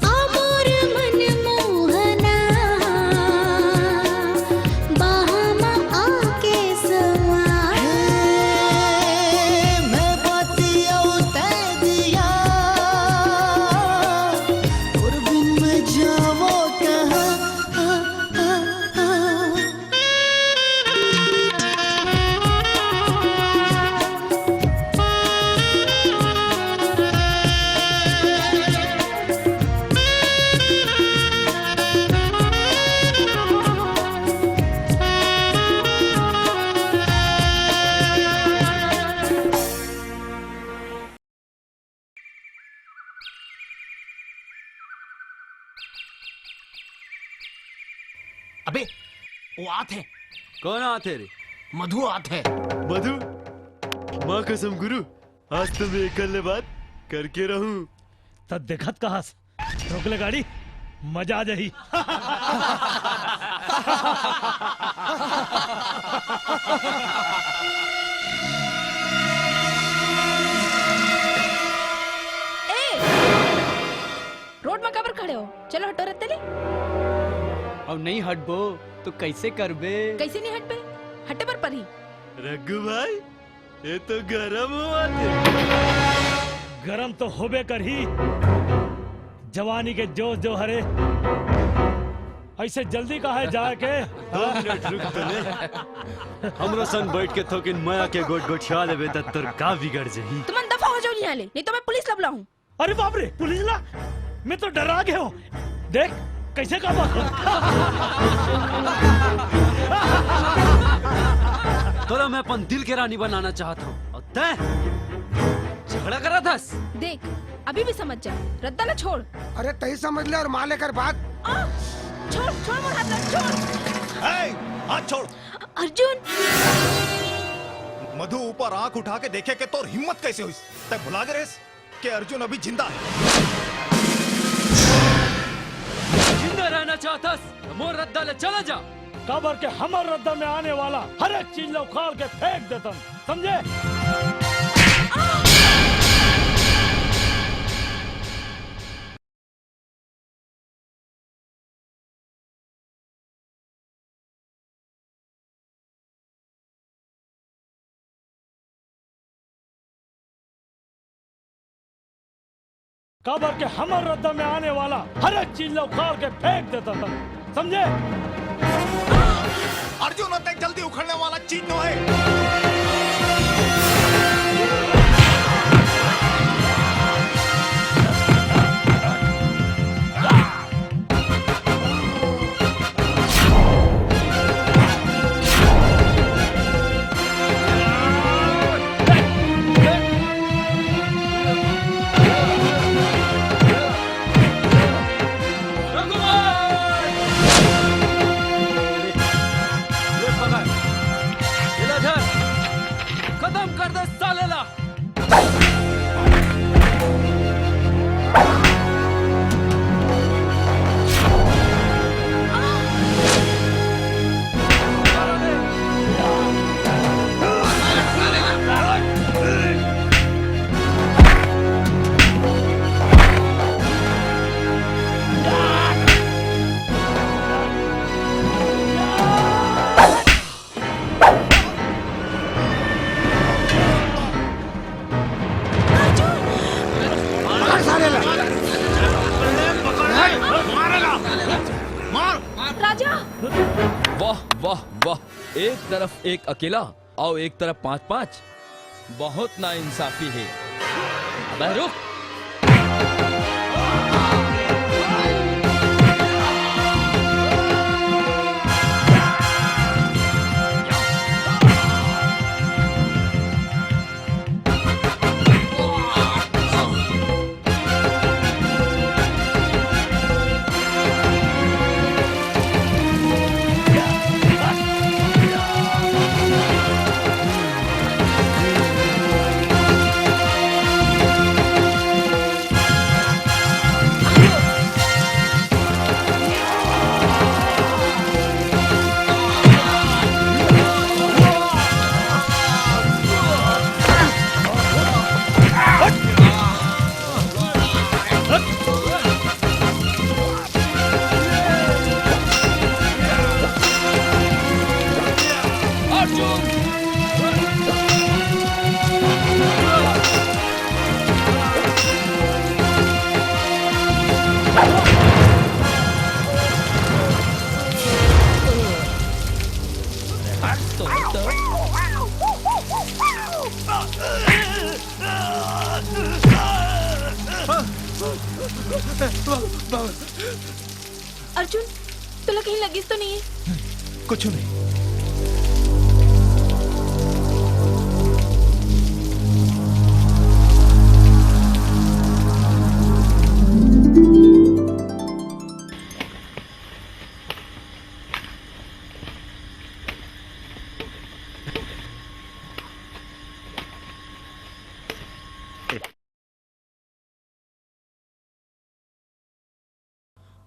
आ मोर मन मोहना, बाह म आके समा। हे, मैं बाती अउ तै दिया, तोर बिन मैं जावो कहाँ? अबे, वो आत हे। कौन आत हे रे? मधु आत हे। मधु? माँ कसम गुरु, आज तो मैं एकर ले बात करके रहूं। त देखत कहस, रोक ले गाड़ी, मजा आ जाही। ए! रोड म काबर खड़े हो? चलो हटो रत्ते ले। अउ नहीं हटबो तो कैसे करबे? कैसे नहीं हटबे? हटे बर परही। रघु भाई, ये तो गरम होवत हे। गरम तो होबे करही। जवानी के जोश जो हरे, ऐसे जल्दी काहे जाए के? दो मिनट रुक तो ले। हमरो संग बैठ के थोकिन मया के गोठ गोठिया लेबे त तोर का बिगड़ जही? तुमन दफा हो जाओ यहाँ ले, नहीं तो मैं पुलिस ला बुलाहूँ। अरे बाप रे, पुलिस ला? मैं तो डरा गया हूँ। देख, कैसे का बात। तोला मैं अपन दिल के रानी बनाना चाहत हूँ, अउ तैं झगड़ा करत हस। देख, अभी भी समझ जा, रद्दा ला छोड़। अरे तही समझ ले अउ माँ ले कर बात। आ, छोड़, छोड़ मोर हाथ ला, छोड़। ए, हाथ छोड़। अर्जुन। मधु ऊपर आंख उठा के देखे के तोर हिम्मत कैसे होइस? तैं भुला गे रहेस के अर्जुन अभी जिंदा हे। जिंदा रहना चाहत हस त मोर रद्दा ले चला जा। काबर के हमर रद्दा में आने वाला हर एक चीज ला उखाड़ के फेंक देथन, समझे? काबर के हमर रद्दा में आने वाला हर एक चीज ला उखाड़ के फेंक देथन, समझे? अर्जुन, अतेक जल्दी उखड़ने वाला चीज नो हे। ले पकड़, ले धर, खत्म कर दे साले ला। वाह, वाह, एक तरफ एक अकेला और एक तरफ पांच पांच, बहुत नाइंसाफी है। अबे रुक। अर्जुन, तोला कहीं लगिस तो नहीं? कुछ नहीं।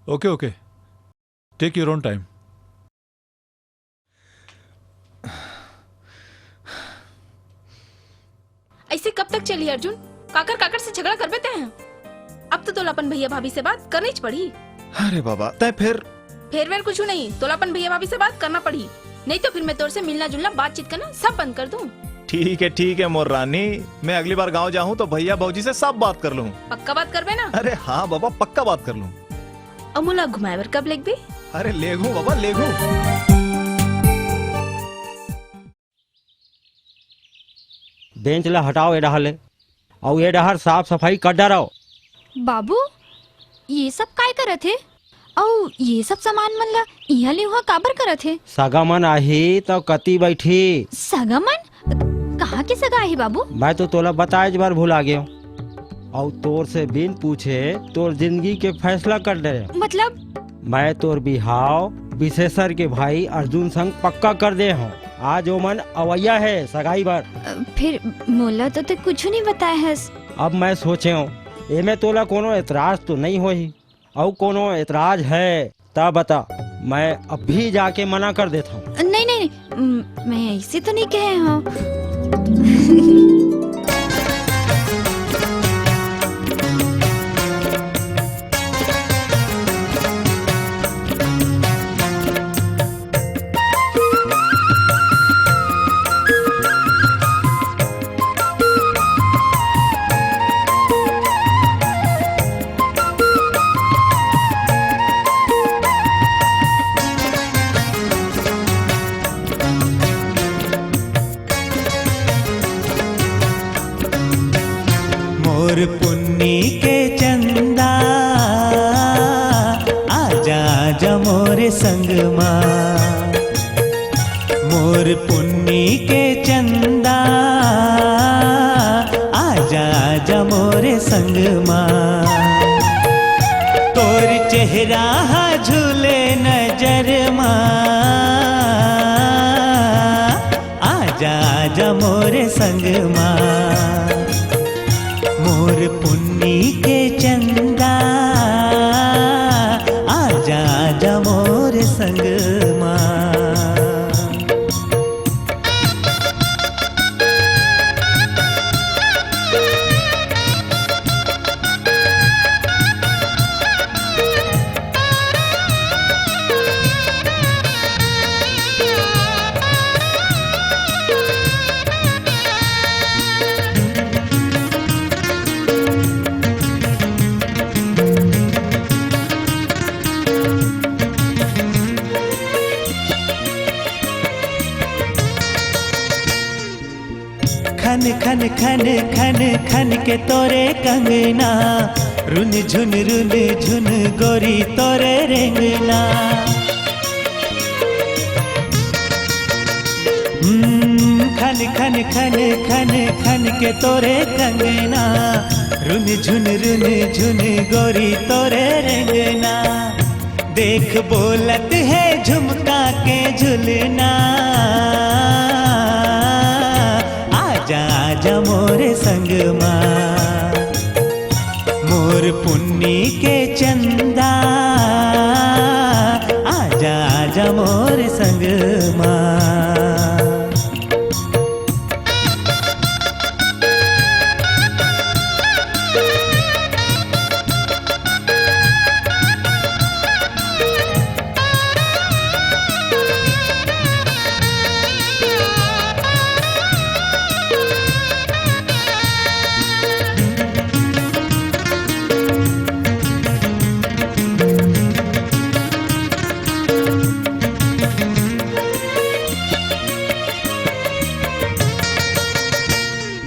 Okay, okay. Take your own time. ऐसे कब तक चली अर्जुन? काकर काकर से झगड़ा करबे तैं? अब तो तोला अपन भैया भाभी से बात करनीच पड़ही। अरे बाबा, तैं फिर फेर वेर कुछ नहीं, तोला अपन भैया भाभी से बात करना पड़ही, नहीं तो फिर मैं तोर से मिलना जुलना, बातचीत करना सब बंद कर दूं। ठीक है, ठीक है मोर रानी, मैं अगली बार गांव जाहूं तो भैया भौजी से सब बात कर लूं। पक्का बात करबे ना? अरे हाँ बाबा, पक्का बात कर लूं। अउ मोला घुमाए बर कब लेगबे? अरे लेगहूं बाबा, लेगहूं। बेंच ला हटाओ ए डहार ले, अउ ए डहार साफ सफाई कर डराओ। बाबू, ये सब काय करत हे? अउ ये सब सामान मन ला इहाँ ले उहाँ काबर करत हे? सगा मन आही त कति बैठी? सगा मन? कहाँ के सगा आही बाबू? मैं तो तोला बताए बर भुला गेव। अउ तोर से बिन पूछे तोर जिंदगी के फैसला कर डरेंव। मतलब? मैं तोर बिहाव विशेषर के भाई अर्जुन संग पक्का कर दे हंव। आज ओमन अवइया हे सगाई बर। अ, फिर मोला तो तैं कुछु नहीं बताए हस। अब मैं सोचेंव, एमे तोला कोनो एतराज तो नहीं होही? अउ कोनो एतराज हे त बता, मैं अभी जाके मना कर देथंव। नहीं, नहीं, नहीं, म-, मैं ऐसे तो नहीं कहे हंव। मोर पुन्नी के चंदा, आजा, आजा मोर संग मा। मोर पुन्नी के चंदा, आजा, आजा मोर संग मा। तोर चेहरा हा झूले नजर मा। आजा, आजा मोर संग मा। मोर पुन्नी के चंदा, आजा, आजा मोर संग मा। खन खन खन के तोरे कंगना, रुन झुन रुन झुन गोरी तोरे रेंगना। हम्म, खन खन खन खन खन के तोरे कंगना, रुन झुन रुन झुन गोरी तोरे रेंगना। देख बोलत हे झुमका के झुलना, आजा आजा मोरे संग मा, मोर पुन्नी के चंदा, आजा आजा मोर संग मा।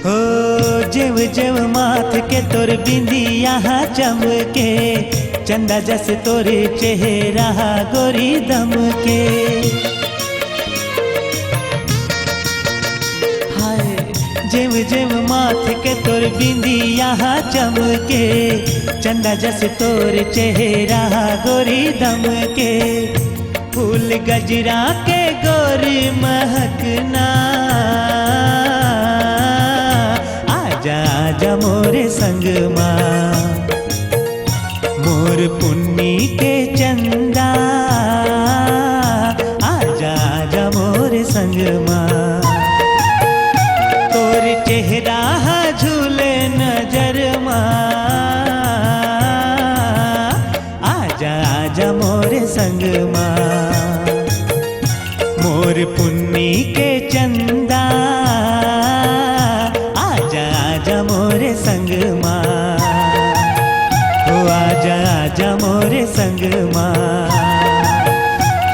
हो जेव जेव माथ के तोर बिंदिया हा चमके, चंदा जस तोर चेहरा हा गोरी दमके। हाय, जेव जेव माथ के तोर बिंदिया हा चमके, चंदा जस तोर चेहरा हा गोरी दमके। फूल गजरा के गोरी महकना, आजा आजा मोरे संग मा, मोर पुन्नी के चंदा, आजा आजा मोरे संग मा। तोर चेहरा हा झूले नजर मा, आजा आजा मोरे संग मा, मोर पुन्नी के चंदा, आजा आजा मोरे संग मा, हो आजा आजा मोरे संग मा,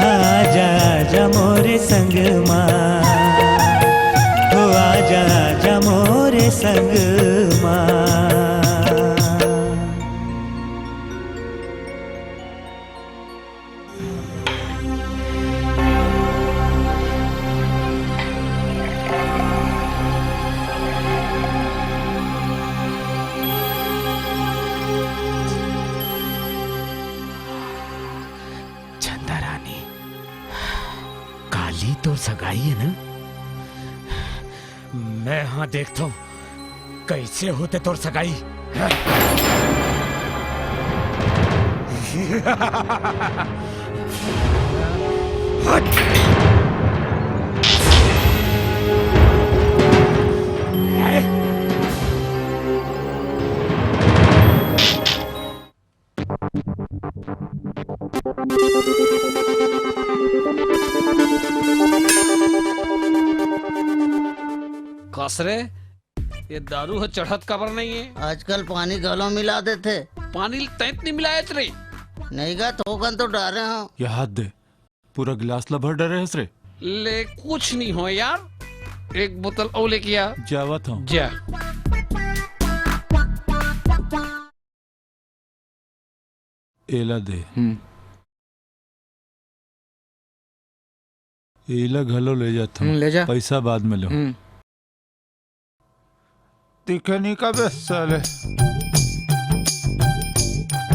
आजा आजा मोरे संग मा, हो आजा आजा मोरे संग मा। चंदा रानी, काली तोर सगाई है ना? मैं हाँ देखता हूँ, कैसे होते तोर सगाई। कस रे, ये दारू ह चढ़त काबर नहीं है? आजकल पानी घलो मिला देथे। पानी ल तैं त नहीं मिलायत रे। नहीं गा, थोकन तो डारे हंव। ये हाथ दे, पूरा गिलास ला भर डरे हस रे। ले, कुछ नहीं हो यार, एक बोतल और लेके आ। जावत हंव। जा। एला दे। हम्म। एला घलो ले जात हंव। हम्म, ले जा। पैसा बाद में लो। हम्म। दिखे नहीं का बे साले।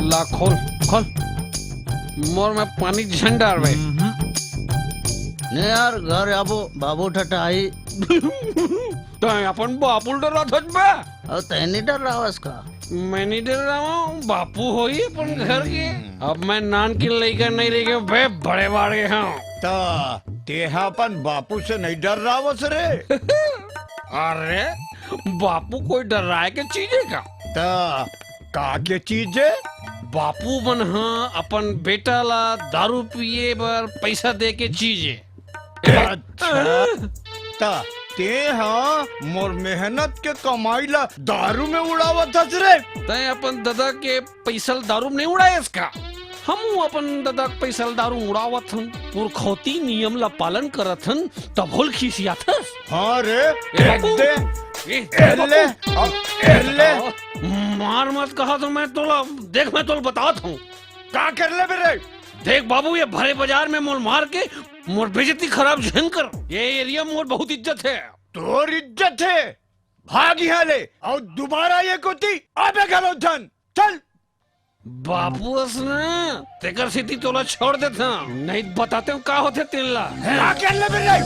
ला खोल, खोल। मोर में पानी झन डारबे। हम्म। नहीं यार, घर आबो, बाबू ठठाही। तैं अपन बाबू ल डराथस बे? अउ तैं नहीं डरावस का? मैं नहीं डरावंव, बापू होही अपन घर के। हम्म। अब मैं नानकिन लइका नहीं रह गेंव बे, बड़े बाड़गे हंव। त तेहा अपन बापू से नहीं डरावस रे? अरे, बापू कोई डराय के चीज हे का? त का के चीज हे? बापू मन ह अपन बेटा ला दारू पिए बर पैसा दे के चीज हे। अच्छा, त तेहा मोर मेहनत के कमाई ला दारू में उड़ावत हस रे? तैं अपन ददा के पैसा ला दारू में नहीं उड़ायस का? हमू अपन ददा के पैसा ला दारू में उड़ावत हन, पुरखौती नियम ला पालन करत हन, तभो ल खिसियाथस? हाँ रे, ए फेंक बापू! दे। ए, ए, ले, ए, ले। मार मत कहा तो मैं तोला, देख मैं तोला बतात हूँ। का कर ले बे रे? देख बाबू, ये भरे बाजार में मोल मार के मोर बेइज्जती खराब झन कर। ये एरिया मोर बहुत इज्जत है। तोर इज्जत है? भाग यहाँ ले, अउ दोबारा ये कोती अबे घलो झन। चल। बापू अस ना, तेकर सेती तोला छोड़ देथंव, नहीं बतातेंव का होथे तेन ला। का कर ले बे रे?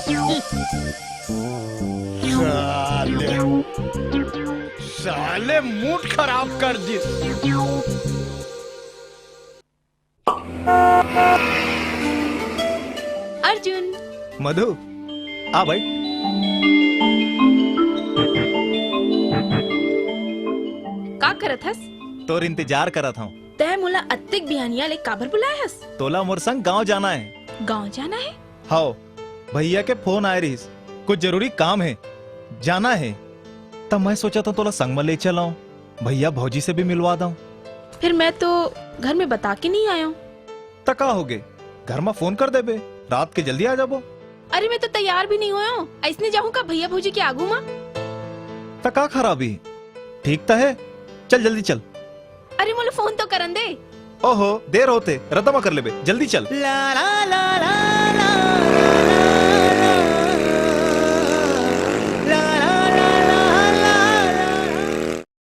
साले, साले मूड खराब कर दिस। अर्जुन। मधु, आ भाई। का करत हस? तोर इंतजार करत हंव। तैं मोला अतेक बिहनिया ले काबर बुलाए हस? तोला मोर संग गांव जाना हे। गांव जाना हे? हव, भैया के फोन आए रहिस, कुछ जरूरी काम हे, जाना हे। त मैं सोचत हंव तोला संग म ले चलंव, भैया भौजी से भी मिलवा दंव। फिर मैं तो घर में बता के नहीं आयंव। त का होगे, घर म फोन कर देबे, रात के जल्दी आ जाबो। अरे मैं तो तैयार भी नहीं होयंव, अइसने जाहूं का भैया भौजी के आगू म? त का खराबी, ठीक त हे, चल जल्दी चल। अरे मोला फोन तो करन दे। ओहो, देर होथे, रद्दा म कर लेबे, जल्दी चल।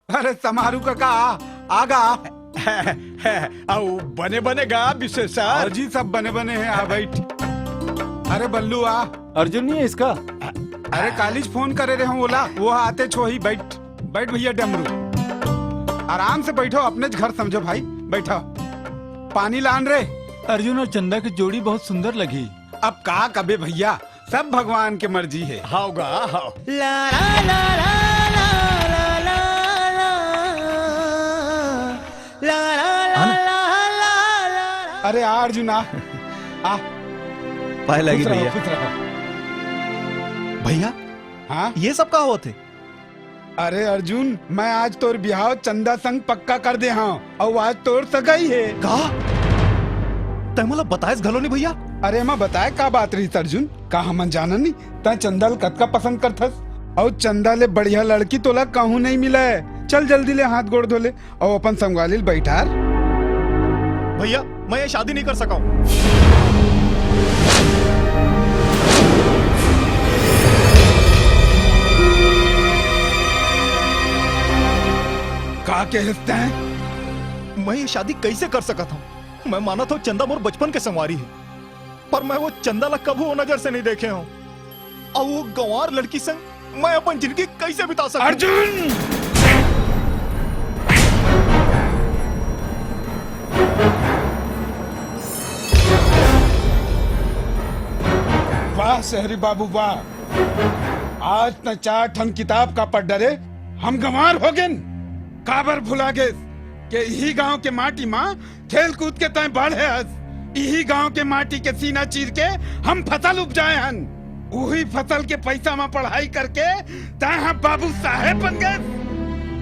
अरे समारू कका, आ गा। अउ बने बने गा विशेषर। हाँ जी, सब बने बने हे, आ बइठ। अरे बल्लू आ। अर्जुन नहीं है इसका? अरे कालीच फोन करे रहेंव ओला, वो आतेच होही, बइठ। बइठ भैया डमरू, आराम से बइठो, अपनेच घर समझो भाई, बइठो। पानी लान रे। अर्जुन अउ चंदा के जोड़ी बहुत सुंदर लगही। अब का कबे भैया, सब भगवान के मर्जी हे। हव गा, हव। अरे आ अर्जुन आ, आ। पाए लागी खुश रहो, भैया। खुश रहो। भैया, हाँ? ये सब का होत हे? अरे अर्जुन, मैं आज तोर बिहाव चंदा संग पक्का कर दे हंव, अउ आज तोर सगाई हे। का? तैं मोला बताएस घलो नहीं भैया? अरे एमा बताए का बात रहिस अर्जुन, का हमन जानन नहीं? तैं चंदा ल कतका पसंद करथस, अउ चंदा ले बढ़िया लड़की तोला कहूं नहीं मिलय। चल जल्दी ले हाथ गोड़ धो ले, अउ अपन संगवाली ल बइठार। भैया, मैं ये शादी नहीं कर सकंव। का कहेस तैं? मैं ये शादी कइसे कर सकत हंव? मैं मानत हंव चंदा मोर बचपन के संगवारी हे, पर मैं वो चंदा ला कभू वो नजर से नहीं देखे हंव। अउ वो गंवार लड़की संग मैं अपन जिंदगी कइसे बिता सकंव? अर्जुन! वाह शहरी बाबू वाह, आज तैं चार ठन किताब का पढ़ डरे, हम गंवार हो गेन। काबर भुला गेस के इही गांव के माटी मा खेल कूद के तैं बाढ़े हस, इही गांव के माटी के सीना चीर के हम फसल उपजाए हन। उही फसल के पैसा म पढ़ाई करके तैं ह बाबू साहेब बन गए।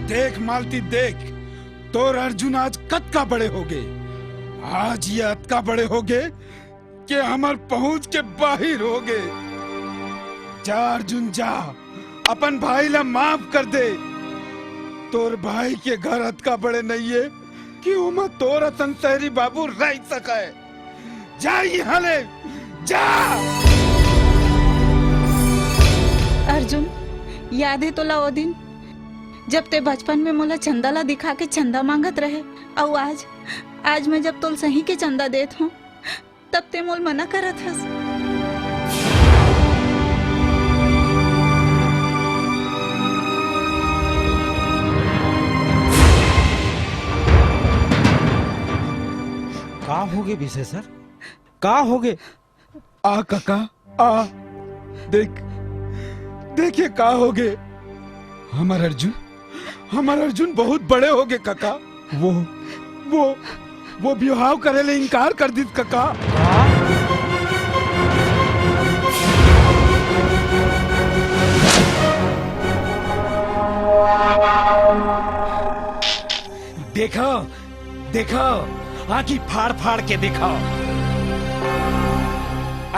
देख मालती देख, तोर अर्जुन आज कतका बड़े होगे। आज ये अतका बड़े होगे के हमर पहुंच के बाहिर होगे। जा अर्जुन जा, अपन भाई ला माफ कर दे। तोर भाई के घर अतका बड़े नइये कि ओमा तोर असन शहरी बाबू रह सकय। जा इहां ले, जा। अर्जुन, याद हे तोला ओ दिन, जब तैं बचपन में मोला चंदा ला दिखा के चंदा मांगत रहे, अउ आज, आज मैं जब तोल सही के चंदा देत हंव, तब तैं मोल मना करत हस। का होगे विशेषर? का होगे? आ कका, आ, देख, देख ये का होगे। हमर अर्जुन, हमर अर्जुन बहुत बड़े होगे कका। वो, वो, वो बिहाव करे ले इनकार कर दिस कका। देखो, देखो, आंखी फाड़ फाड़ के देखो।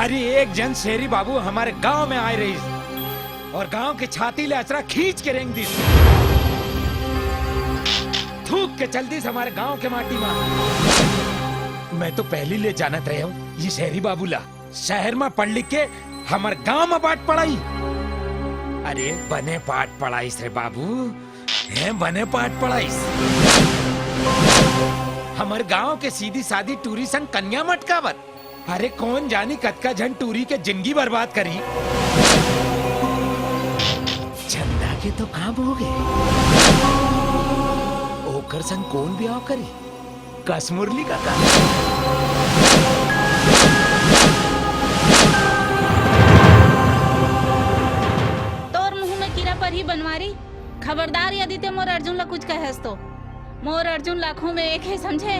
अरे एक झन शेरी बाबू हमर गांव में आए रहिस। अउ गांव के छाती ले अचरा खींच के रेंग दिस। थूक के चल दिस हमर गांव के माटी मा। मैं तो पहली ले जानत रहेंव ये शहरी बाबू ला। शहर मा पढ़ लिख के हमर गांव मा पाठ पढ़ाही। अरे बने पाठ पढ़ाइस रे बाबू, हैं बने पाठ पढ़ाइस। हमर गांव के सीधी सादी टूरी संग कन्या मटकावत। अरे कोन जानी कतका झन टूरी के जिनगी बर्बाद करही। चंदा के तो का बोगे? ओकर संग कोन बिहाव करही? कस मुरली काका। तोर मुंह में कीरा परही बनवारी। खबरदार यदि ते मोर अर्जुन ला कुछ कहेस तो। मोर अर्जुन लाखों में एक हे, समझे?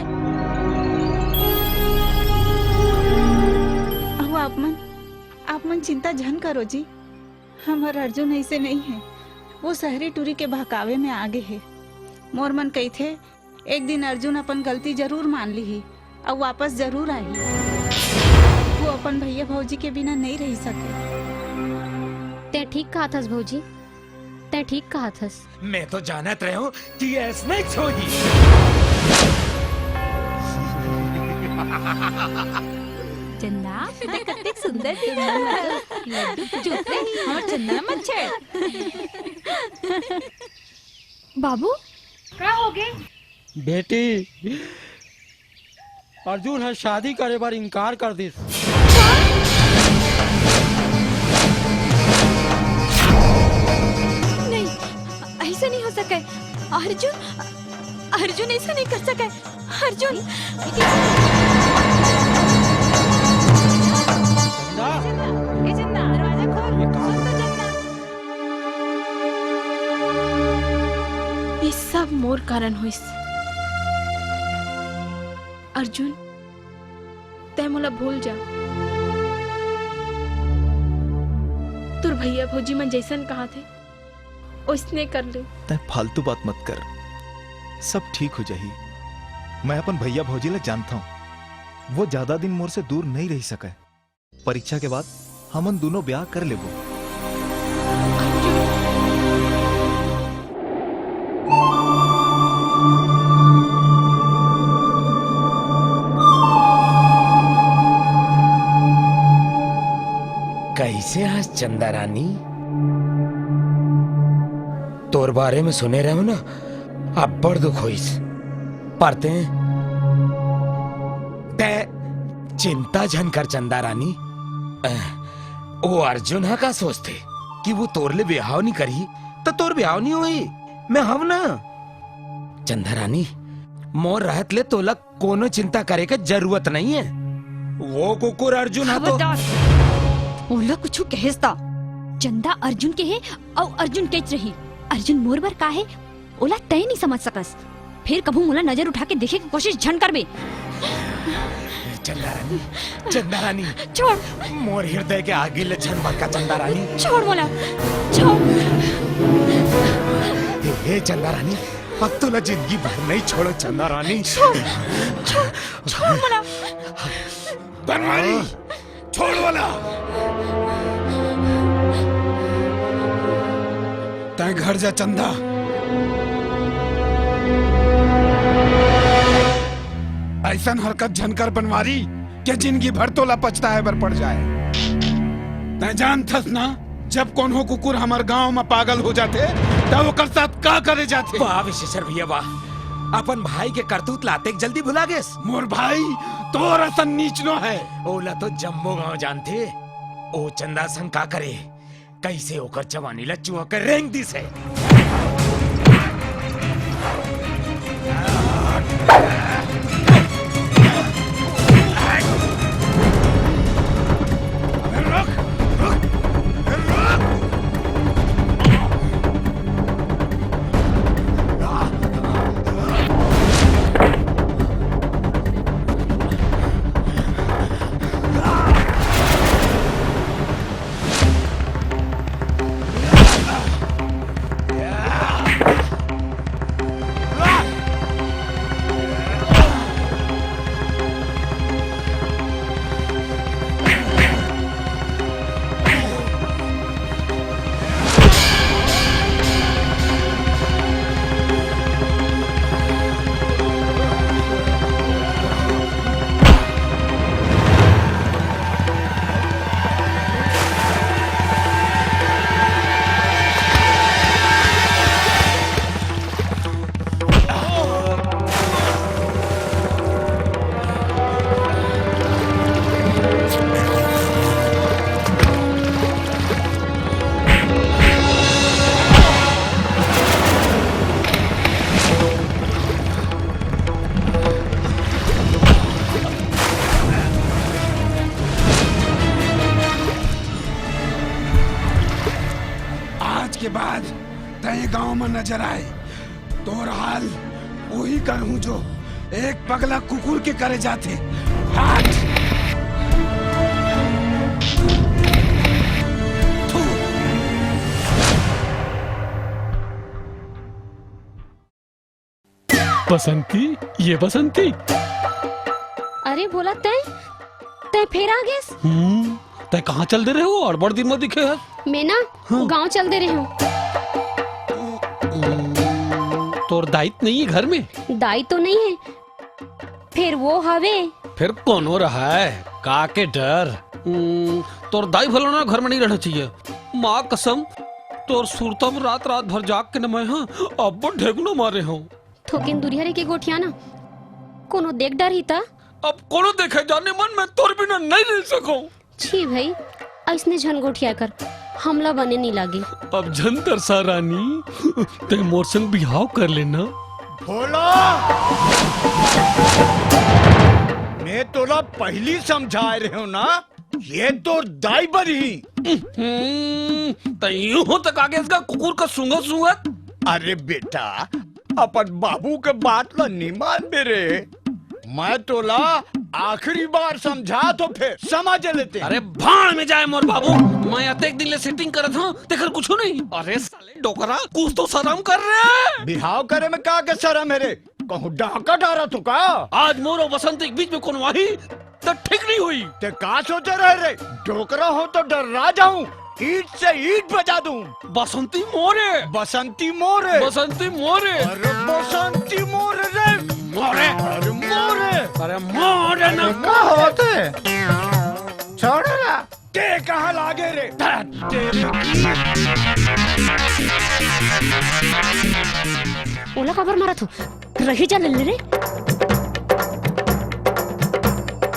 अहो आप मन, आप मन चिंता झन करो जी। हमर अर्जुन अइसे नइ हे। वो शहरी टूरी के बहकावे में आगे हे। मोर मन कहिथे, एक दिन अर्जुन अपन गलती जरूर मान लिही अउ वापस जरूर आही। वो अपन भैया भौजी के बिना नइ रहि सके। तैं ठीक कहत हस भौजी, तैं ठीक कहत हस। मैं तो जानत रहेंव कि अइसनेच होही। चंदा, तैं कतेक सुंदर दिखत हस। लड्डू चुप रे, हमर चंदा मत छेड़। बाबू, का होगे? बेटी, अर्जुन ह शादी करे बर इनकार कर दिस। नहीं, अइसे नइ हो सकय। अर्जुन, अर्जुन अइसे नइ कर सकय। अर्जुन। चंदा। ए चंदा, दरवाजा खोल। ये का? सुन तो चंदा। ये सब मोर कारण होइस। अर्जुन, तैं मोला भूल जा। तोर भैया भौजी मन जइसन कहत हे, ओइसने कर ले। तैं फालतू बात मत कर, सब ठीक हो जाही। मैं अपन भैया भौजी ला जानथंव, वो ज्यादा दिन मोर से दूर नइ रहि सकय। परीक्षा के बाद हमन दूनों ब्याह कर लेबो। कइसे हस चंदा रानी? तोर बारे में सुने रहेंव ना, अब्बड़ दुख होइस। पर तैं, तैं चिंता झन कर चंदा रानी। अ, ओ अर्जुन ह का सोचथे कि वो तोर ले बिहाव नइ करही, त तोर बिहाव नइ होही, मैं हंव ना। चंदा रानी, मोर रहत ले तोला कोनो चिंता करे के जरूरत नइ हे। वो कुकुर अर्जुन ह तो खबरदार! ओला कुछु कहेस त। चंदा अर्जुन के हे अउ अर्जुन केच रही। अर्जुन मोर बर का हे, ओला तैं नइ समझ सकस। फेर कभू मोला नजर उठा के देखे के कोशिश झन करबे। चंदा रानी, चंदा रानी। छोड़। मोर हृदय के आगी ले झन भड़का चंदा रानी। छोड़ मोला, छोड़। हे, हे चंदा रानी, अब तोला जिंदगी भर नइ छोड़ंव चंदा रानी। छोड़, छोड़, छोड़ मोला। बनवारी, छोड़ ओला। तैं घर जा चंदा। अइसन हरकत झन कर बनवारी के जिंदगी भर तोला पछताए बर पड़ जाए। तैं जानथस ना, जब कोनो कुकुर हमर गांव म पागल हो जाथे, त ओकर साथ का करे जाथे? वाह विशेश्वर भैया वाह, अपन भाई के करतूत ला अतेक जल्दी भुला गेस। मोर भाई तोर असन नीच नो हे। ओला तो जम्मो गांव जानथे। ओ चंदा संग का करे, कइसे ओकर जवानी ला चुहा के रेंग दिस हे। जराए। तोर हाल वही करहूं जो एक पगला कुकुर के करे जाथे। हट! थू! बसंती, ये बसंती। अरे भोला, तै तै फेर आ गेस? हम्म, तै कहाँ चल दे रहे हो? अड़बड़ दिन में दिखे है। मैं ना हाँ। गांव चल दे रहे हूँ। तोर दाई त नहीं है घर में? दाई तो नहीं है, फिर वो हवे। फिर कोनो रहा है का के डर? हम्म, तोर दाई भलो ना घर में नहीं रहना चाहिए। माँ कसम, तोर सुरता में रात रात भर जाग के न मैं हाँ अब ढेकुना मारे हूँ। थोकिन दुरिया रह के गोठिया ना, कोनो देख डरही त? अब कोनो देखे जाने मन, मैं तोर बिना नहीं रह सकूं। छी भाई, ऐसने झन गोठिया कर, हमला बने नहीं लागे। अब झन तरसा रानी, ते मोर संग बिहाव कर लेना। भोला, मैं तोला पहली समझाए रहे हूं ना, ये तोर दाई बरही। हम्म, त यूं तक आगे इसका कुकुर का सूंघत सूंघत। अरे बेटा, अपन बाबू के बात ला नी मानबे रे। मैं तोला आखिरी बार समझात हों, फिर समझ लेते। अरे भाड़ में जाए मोर बाबू, मैं अतेक दिन ले सेटिंग करत हूँ, तेकर कुछ नहीं। अरे साले डोकरा, कुछ तो शर्म कर रे। बिहाव करे में का के शर्म है रे? कहूँ डाका डारा तो का? आज मोर अउ बसंती के बीच में कोनो आही, त ठीक नहीं हुई। ते का सोचे रहे रे? डोकरा हो तो डर्रा जाऊं, ईंट से ईंट बजा दूं। बसंती मोरे। बसंती मोरे। बसंती मोरे। अरे बसंती मोरे रे। मोरे। अरे मोरे। अरे मोरे ना। अरे का होते? छोड़ ना। ते कहाँ लागे रे? तेरे की। ओला काबर मारत हो? रही जा लल्ले रे।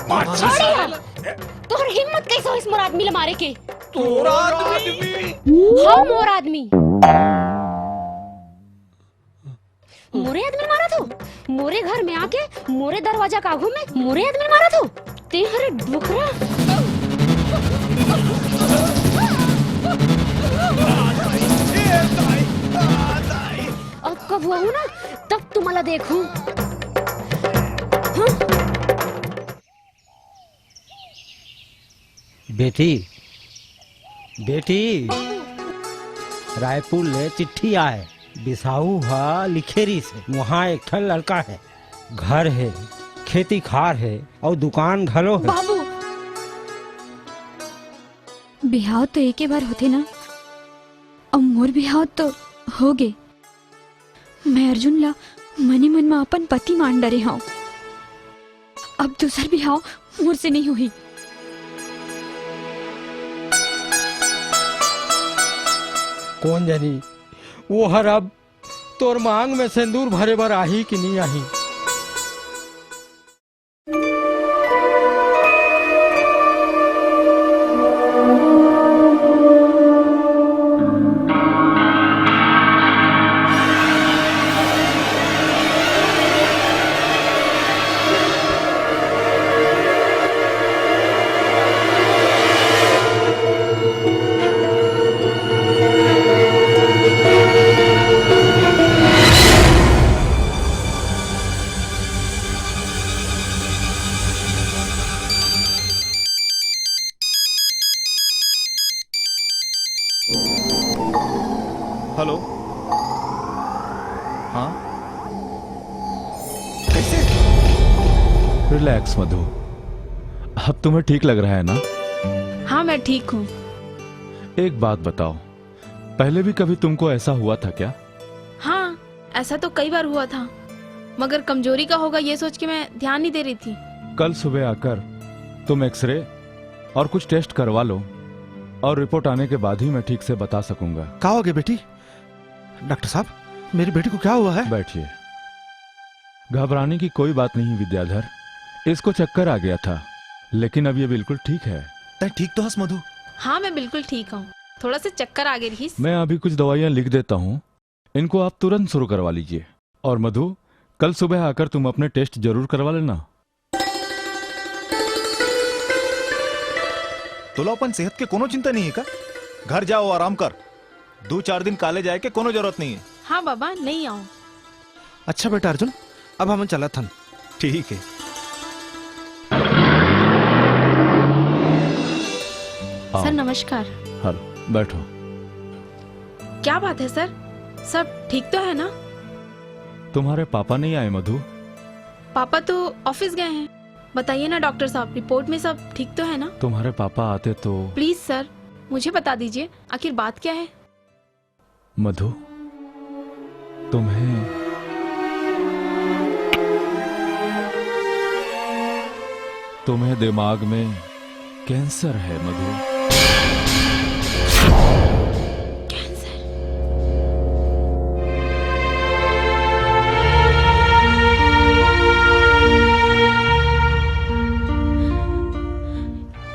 मार छोड़ यार। तोहर हिम्मत कैसे होइस मोर आदमी ल मारे के? तोर आदमी? हाँ, मोर आदमी। मोरे आदमी मारत हो? मोरे घर में आके, मोरे दरवाजा के आगू में मोरे आदमी मारत हो? ते हरे डुकरा। अब कब हुआ हूँ ना, तब तुम्हाला देखूं। हाँ? बेटी, बेटी, रायपुर ले चिट्ठी आए। बिसाहू ह लिखे रिहिस हे, वहाँ एक ठन लड़का हे, घर हे, खेती खार हे, अउ दुकान घलो हे। बाबू, बिहाव तो एके बार होथे ना, अउ मोर बिहाव तो हो गे। मैं अर्जुन ला मने मन म अपन पति मान डरे हंव। अब दूसर बिहाव मोर से नइ होही। कोन जनी, वो हर अब तोर मांग में सिंदूर भरे बर आही कि नइ आही। हेलो। हाँ? कैसे? रिलैक्स मधु, अब तुम्हें ठीक लग रहा है ना? हाँ, मैं ठीक हूँ। एक बात बताओ, पहले भी कभी तुमको ऐसा हुआ था क्या? हाँ, ऐसा तो कई बार हुआ था, मगर कमजोरी का होगा ये सोच के मैं ध्यान नहीं दे रही थी। कल सुबह आकर तुम एक्सरे और कुछ टेस्ट करवा लो, और रिपोर्ट आने के बाद ही मैं ठीक से बता सकूंगा। का हो गया बेटी? डॉक्टर साहब, मेरी बेटी को क्या हुआ है? बैठिए। घबराने की कोई बात नहीं विद्याधर, इसको चक्कर आ गया था, लेकिन अब ये बिल्कुल ठीक है। तै ठीक तो हस मधु? हाँ, मैं बिल्कुल ठीक हूँ। थोड़ा सा चक्कर आ गए रहीस। मैं अभी कुछ दवाइयाँ लिख देता हूँ, इनको आप तुरंत शुरू करवा लीजिए। और मधु, कल सुबह आकर तुम अपने टेस्ट जरूर करवा लेना। तोला अपन सेहत के कोनो चिंता नहीं है का? घर जा अउ आराम कर। दू चार दिन काले जाए के कोनो जरूरत नहीं है। हाँ बाबा, नहीं आऊँ। अच्छा बेटा अर्जुन, अब हमन चलत हन। ठीक है। आओ। सर, नमस्कार। हेलो, बैठो। क्या बात है सर, सब ठीक तो है ना? तुम्हारे पापा नहीं आए मधु? पापा तो ऑफिस गए हैं। बताइए ना डॉक्टर साहब, रिपोर्ट में सब ठीक तो है ना? तुम्हारे पापा आते तो। प्लीज सर, मुझे बता दीजिए, आखिर बात क्या है? मधु, तुम्हें, तुम्हें दिमाग में कैंसर है मधु। कैंसर?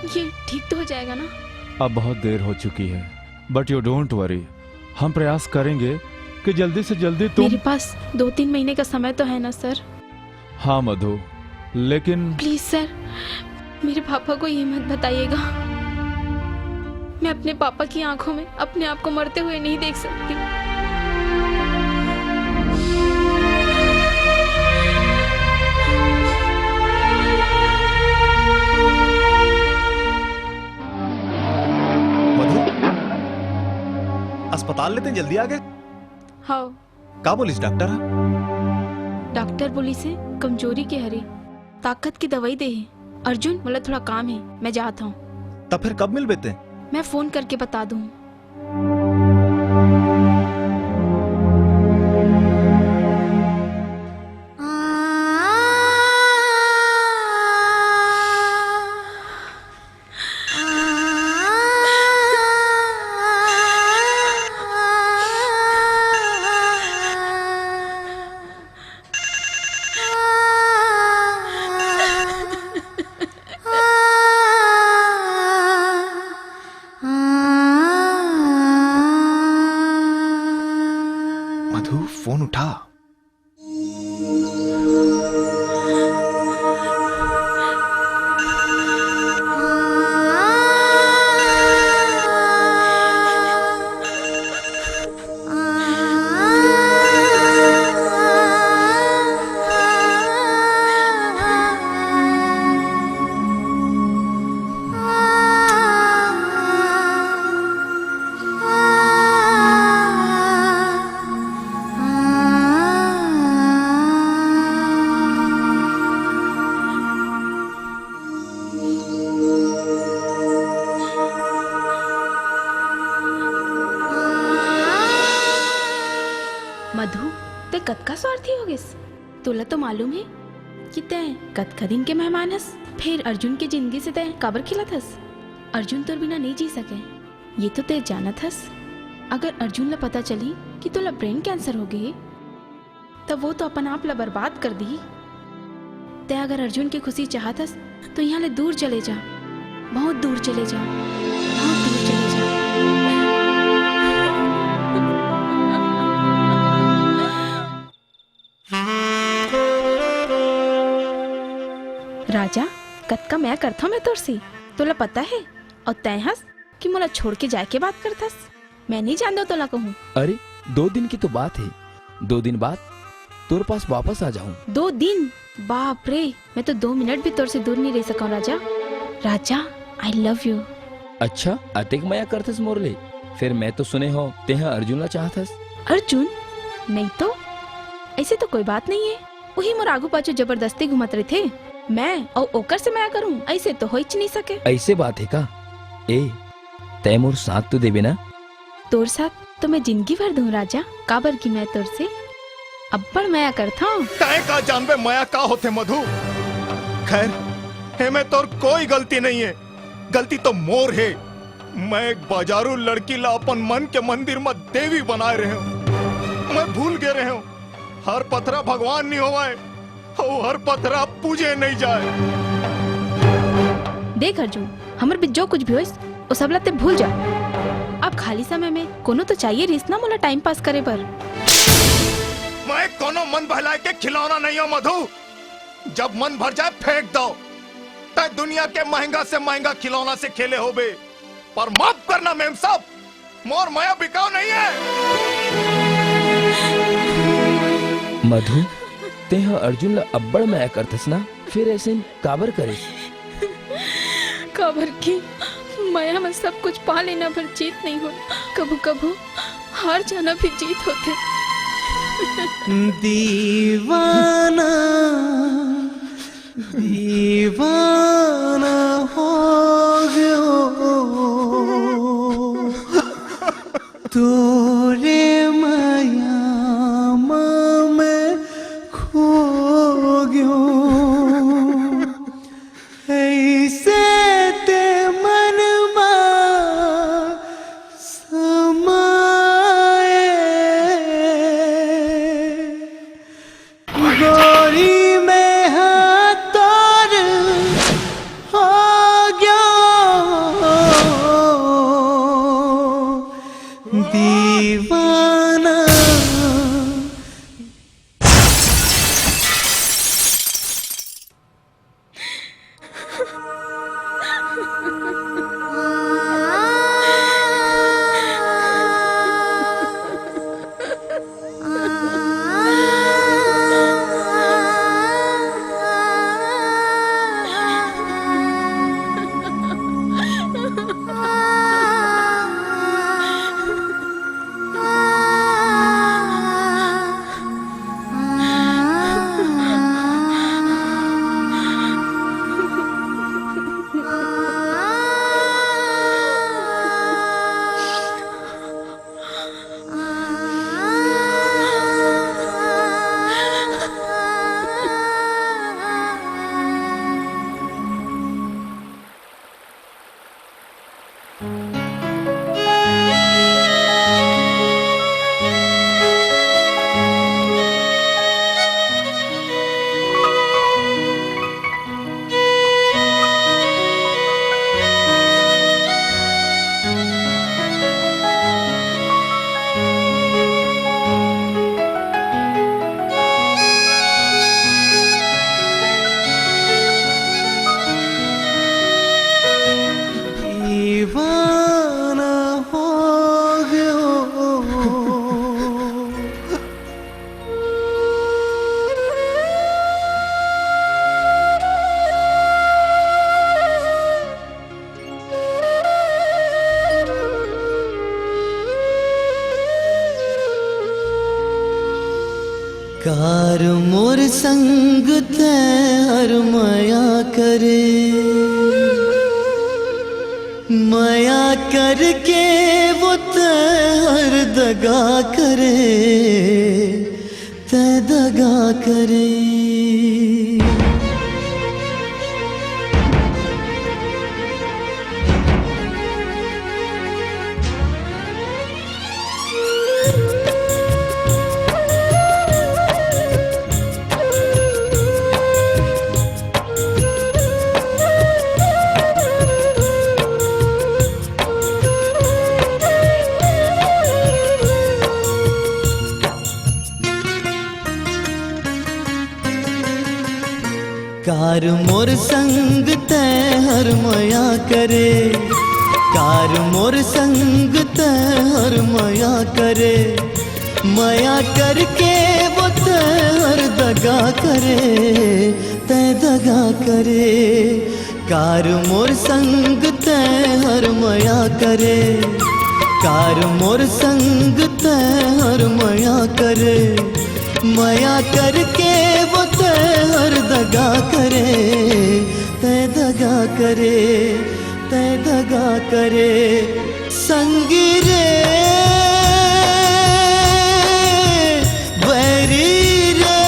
ये ठीक तो हो जाएगा ना? अब बहुत देर हो चुकी है, but you don't worry, हम प्रयास करेंगे कि जल्दी से जल्दी तुम। मेरे पास दो तीन महीने का समय तो है ना सर? हाँ मधु, लेकिन प्लीज सर, मेरे पापा को ये मत बताइएगा। मैं अपने पापा की आंखों में अपने आप को मरते हुए नहीं देख सकती। मधु, अस्पताल लेते जल्दी आ गए। हाँ। का बोलिस डॉक्टर? डॉक्टर बोलिस हे कमजोरी के हरे, ताकत की दवाई दे हे। अर्जुन, मोला थोड़ा काम हे, मैं जात हूँ। तब फिर कब मिलबे ते? मैं फोन करके बता दूँ। मधु, फोन उठा। मधु, तैं कतका स्वार्थी हो गेस। तोला तो मालूम हे कि तैं कतका दिन के मेहमान हस। फेर अर्जुन के जिंदगी से तैं काबर खिलत हस? अर्जुन तोर बिना नइ जी सके, ये तो तैं जानत हस। अगर अर्जुन ला पता चलही कि तोला ब्रेन कैंसर हो गे हे, त वो तो अपन आप ला बर्बाद कर दिही। तैं अगर अर्जुन के खुशी चाहत हस, तो यहाँ ले दूर चले जा, बहुत दूर चले जा, बहुत दूर चले जा। राजा, कतका मया करथौं मैं तोर से, तोला पता हे? अउ तैं हस कि मोला छोड़ के जाए के बात करथस। मैं नइ जान दो तोला कहूँ। अरे, दो दिन की तो बात हे, दो दिन बाद तोर पास वापस आ जाहूँ। दो दिन? बाप रे, मैं तो दो मिनट भी तोर से दूर नइ रह सकौं राजा। राजा, I love you। अच्छा, अतेक मया करथस मोर ले? फेर मैं तो सुने हौं, तेंह अर्जुन ला चाहथस। अर्जुन? नइ तो, अइसे तो कोई बात नइ हे। उही मोर आगू पाछू जबरदस्ती घूमत रहिथे। मैं अउ ओकर से मया करूं, अइसे तो होइच नइ सके। अइसे बात हे का? ए, तैं मोर साथ तो देबे ना? तोर साथ तो मैं जिंदगी भर दूं राजा, काबर कि मैं तोर से अब्बड़ मया करथौं। तैं का जानबे मया का होथे मधु? खैर, एमे तोर कोई गलती नइ हे, गलती तो मोर हे। मैं एक बाजारू लड़की ला अपन मन के मंदिर म देवी बनाए रहेंव, मैं भूल गे रहेंव। हर पथरा भगवान नइ होवय, अउ हर पथरा पूजे नइ जाय। देख अर्जुन, हमर बीच जो कुछ भी होइस, ओ सब ला तैं भूल जा। अब खाली समय में कोनो तो चाहिए रहिस ना मोला टाइम पास करे बर। मैं कोनो मन बहलाए के खिलौना नइ हौं मधु। जब मन भर जाए फेंक दव। तैं दुनिया के महंगा से महंगा खिलौना से खेले होबे, पर माफ करना मेम साहब, मोर मया बिकाऊ नइ हे। मधु, तेंह अर्जुन ला अब्बड़ मया करथस ना, फेर अइसन काबर करेस? काबर कि मया म सब कुछ पा लेना भर जीत नइ होय, कभू-कभू हार जाना भी जीत होथे। दीवाना, दीवाना हो गयो। तोरे मया म मैं खो गयो, ऐसे ते मन मा समाए। गोरी मैं हा तोर हो गयो दीवाना। दीवाना हो गयो। कार मोर संग तैं हर मया करे, मया करके वो तैं हर दगा करे, तैं दगा करे। कार मोर संग तैं हर मया करे, कार मोर संग तैं हर मया करे, मया करके वो तैं हर दगा करे, तैं दगा करे। कार मोर संग तैं हर मया करे, कार मोर संग तैं हर मया करे, मया करके वो तैं हर दगा करे, तैं दगा करे, तैं दगा करे। संगी रे, बैरी रे।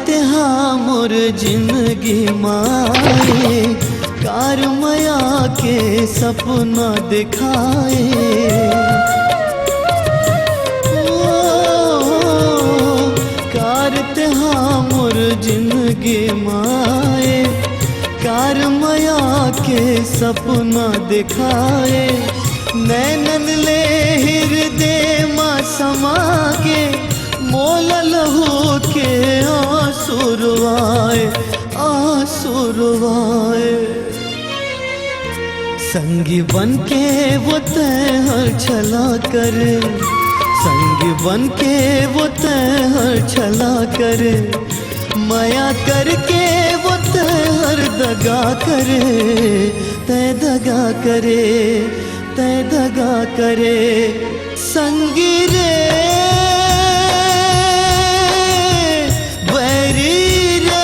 तेहा मोर जिनगी माए, कार मया के सपना दिखाए। ओ, कार तेहा मोर जिनगी माए, कार मया के सपना दिखाए। नैनन ले हिरदे मा समा के, मोला लहू के आंसू रुवाए, आंसू रुवाए। संगी बन के वो तैं हर छला करे, संगी बन के वो तैं हर छला करे, मया करके वो तैं हर दगा करे, तैं दगा करे, तैं दगा करे। संगी रे, बैरी रे।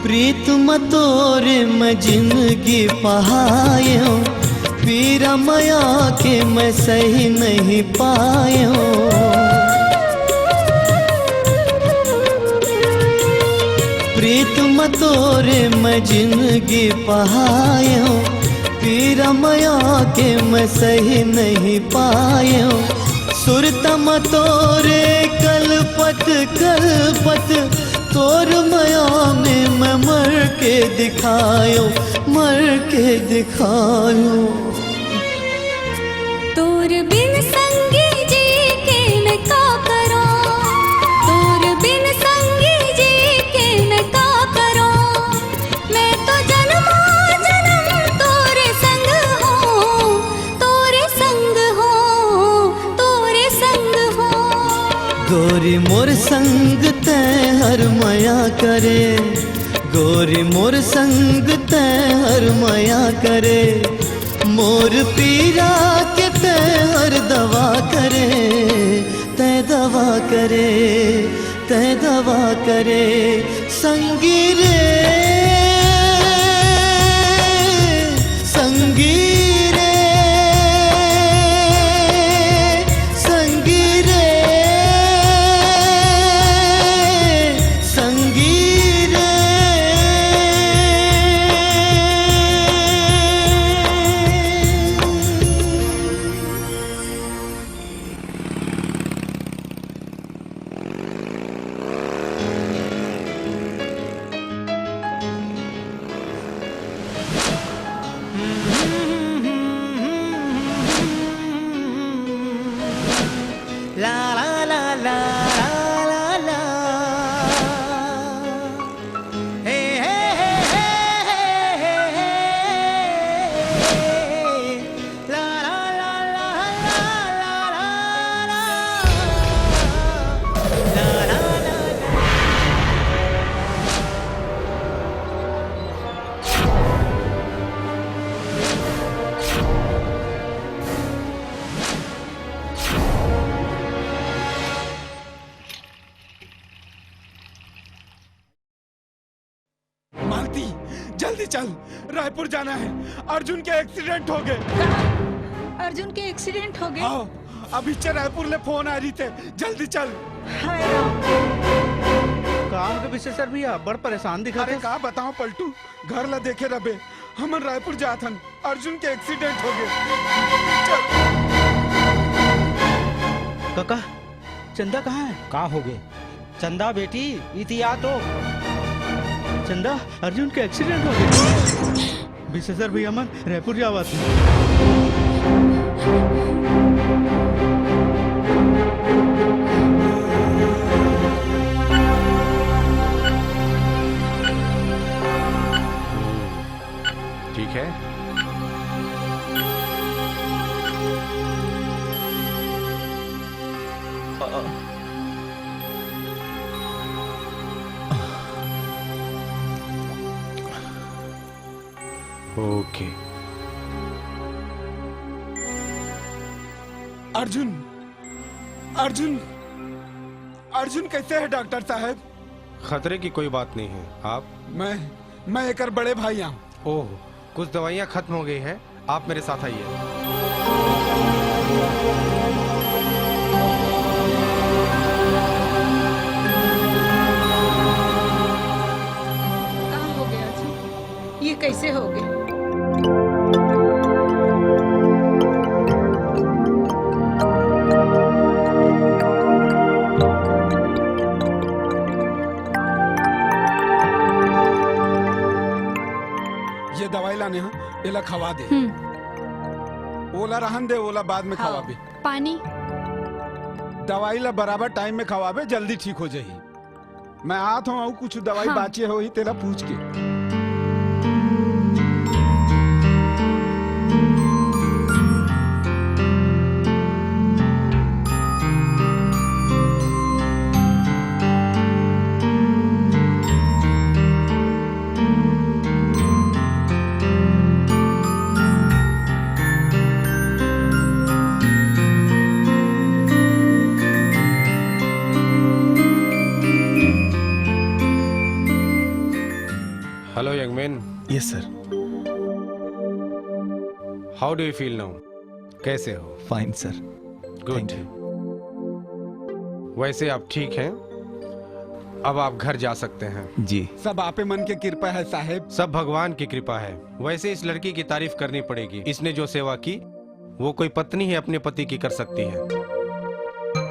प्रीत म तोरे मैं जिनगी पहायो, पीरा मया के मैं सही नहीं पायो। प्रीत म तोरे मैं जिनगी पहायो, पीरा मया के मैं सही नहीं पायो। सुरत म तोरे कलपत कलपत, तोर मया में मैं मर के दिखायो, मर के दिखायो। तोर बिन संगी जी के मैं का करों, तोर बिन संगी जी के मैं का करों। मैं तो जन्मों जन्म तोरे संग हूँ, तोरे संग हूँ, तोरे संग हूँ। गोरी मोर संग तैं हर मया करे, गोरी मोर संग तैं हर मया करे, मोर पीरा के तैं हर दवा करे, तैं दवा करे, तैं दवा करे। संगी रे, संगी रे, संगी रे, संगी रे। मालती, जल्दी चल, रायपुर जाना है। अर्जुन के एक्सीडेंट हो गे। अर्जुन के एक्सीडेंट हो गे? हाँ, अभी चे रायपुर ले फोन आ रही थे, जल्दी चल। हाय राम। का हो गे विशेश्वर भैया, बड़ परेशान दिखत हस। का बताओ पलटू, घर ला देखे रबे, हमन रायपुर जात हन, अर्जुन के एक्सीडेंट हो गे। चल। काका, चंदा कहाँ है? का हो गे? चंदा बेटी, इति आ तो। चंदा, अर्जुन के एक्सीडेंट हो गे। विशेश्वर भैया मन रायपुर जावत हे। ओके। अर्जुन, अर्जुन, अर्जुन कैसे है डॉक्टर साहब? खतरे की कोई बात नहीं है। आप? मैं, मैं एकर बड़े भाई हूँ। ओह, कुछ दवाइयाँ खत्म हो गई हैं, आप मेरे साथ आइए। का हो गया जी? ये कैसे हो गए? ये दवाई लाने हा, एला खवा दे। हम्म। ओला रहन दे, ओला बाद में हाँ। खवाबे। पानी? दवाई ला बराबर टाइम में खवाबे, जल्दी ठीक हो जाही। मैं आत हूँ, अउ कुछ दवाई हाँ। बाचे होही, तेला पूछ के। Hello, young man. Yes, sir. How do you feel now? कैसे हो? Fine, sir. Good. Thank you. वैसे आप ठीक हैं, अब आप घर जा सकते हैं। जी। सब आपे मन के कृपा है साहेब। सब भगवान की कृपा है। वैसे इस लड़की की तारीफ करनी पड़ेगी, इसने जो सेवा की वो कोई पत्नी ही अपने पति की कर सकती है।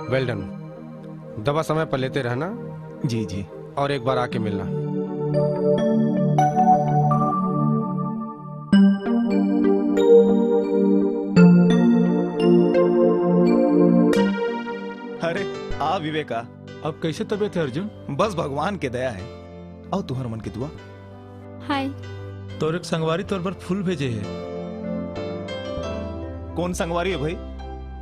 Well done। दवा समय पर लेते रहना। जी, जी। और एक बार आके मिलना। अरे, आ विवेका। अब कैसे तबीयत है अर्जुन? बस भगवान के दया है। अउ तुहर मन के दुआ। हाय। तोर एक संगवारी तोर बर फूल भेजे हे। कोन संगवारी हे भाई?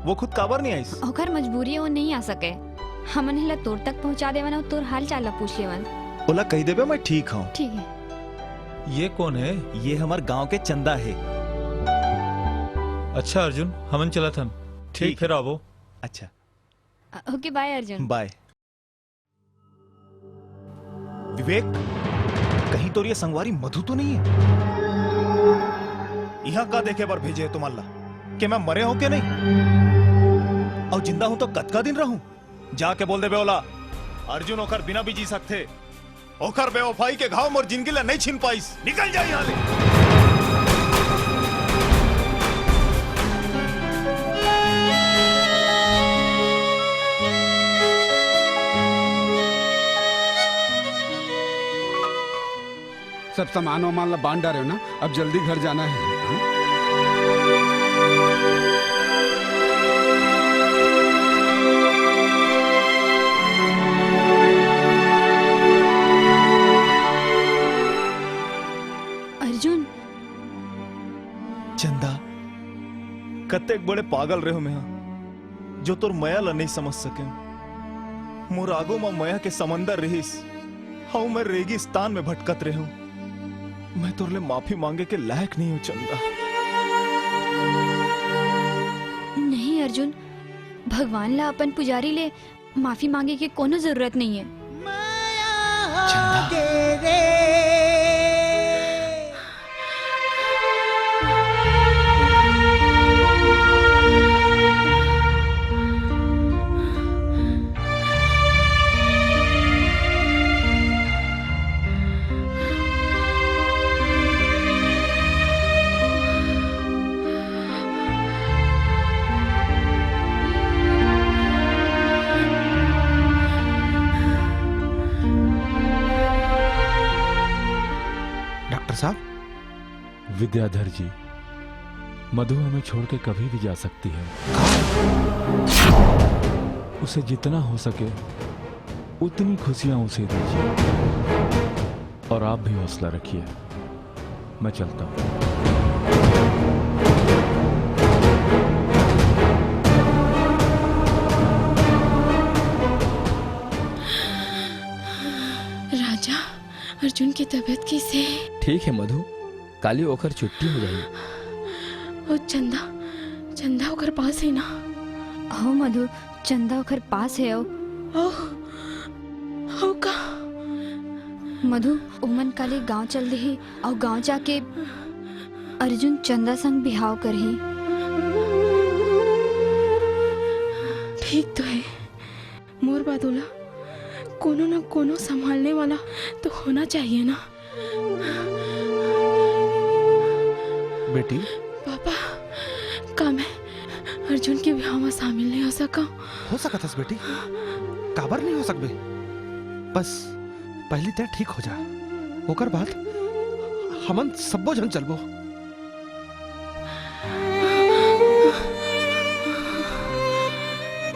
वो खुद काबर नहीं आइस? ओकर मजबूरी हे, वो नहीं आ सके। हमन एला तोर तक पहुंचा देवन अउ तोर हाल चाल ला पूछ लेवन। ओला कहि देबे, मैं ठीक हूँ। ठीक है। ये कोन हे? ये हमर गांव के चंदा हे। अच्छा अर्जुन, हमन चलत हन। ठीक ठीक फिर हे। आवो। अच्छा। अ, ओके, बाय अर्जुन। बाय। विवेक, कहीं तोर ये संगवारी मधु तो नहीं है? यहाँ का देखे बर भेजे हे तुमन ला? के मैं मरे हूँ के नहीं? अउ जिंदा हूँ तो कतका दिन रहूँ? जाके बोल देबे ओला, अर्जुन ओकर बिना भी जी सकथे। ओकर बेवफाई के घाव मोर जिंदगी ला नहीं छीन पाइस। निकल जा यहाँ ले। सब सामान वामान ला बांध डारे हो ना, अब जल्दी घर जाना है। अर्जुन। चंदा, कतेक बड़े पागल रेहो मेहा, जो तोर मया ला नहीं समझ सके। मोर आगू म मया के समंदर रहिस, अउ मैं रेगिस्तान में भटकत रेहूं। मैं तोर ले माफी मांगे के लायक नहीं हूं चंदा। नहीं अर्जुन, भगवान ला अपन पुजारी ले माफी मांगे के कोनो जरूरत नहीं है। चंदा। डॉक्टर साहब। विद्याधर जी, मधु हमें छोड़ के कभी भी जा सकती है। उसे जितना हो सके उतनी खुशियां उसे दीजिए, और आप भी हौसला रखिए। मैं चलता हूँ। राजा, अर्जुन के तबीयत कइसे हे? ठीक हे मधु, काली ओकर छुट्टी हो जाही। ओ चंदा, चंदा ओकर पास हे ना? हो मधु, चंदा ओकर पास हे। ओ, हो का? मधु, ओमन काली गांव चल दिही अउ गांव जाके अर्जुन चंदा संग बिहाव करही। ठीक तो हे, मोर बाद ओला कोनो न कोनो संभालने वाला तो होना चाहिए ना। बेटी। पापा, का मैं अर्जुन के बिहाव में शामिल नहीं हो सका? हो सकत हस बेटी, काबर नहीं हो सकबे? बस पहली तय ठीक हो जा, ओकर बाद हमन सब्बो झन चलबो।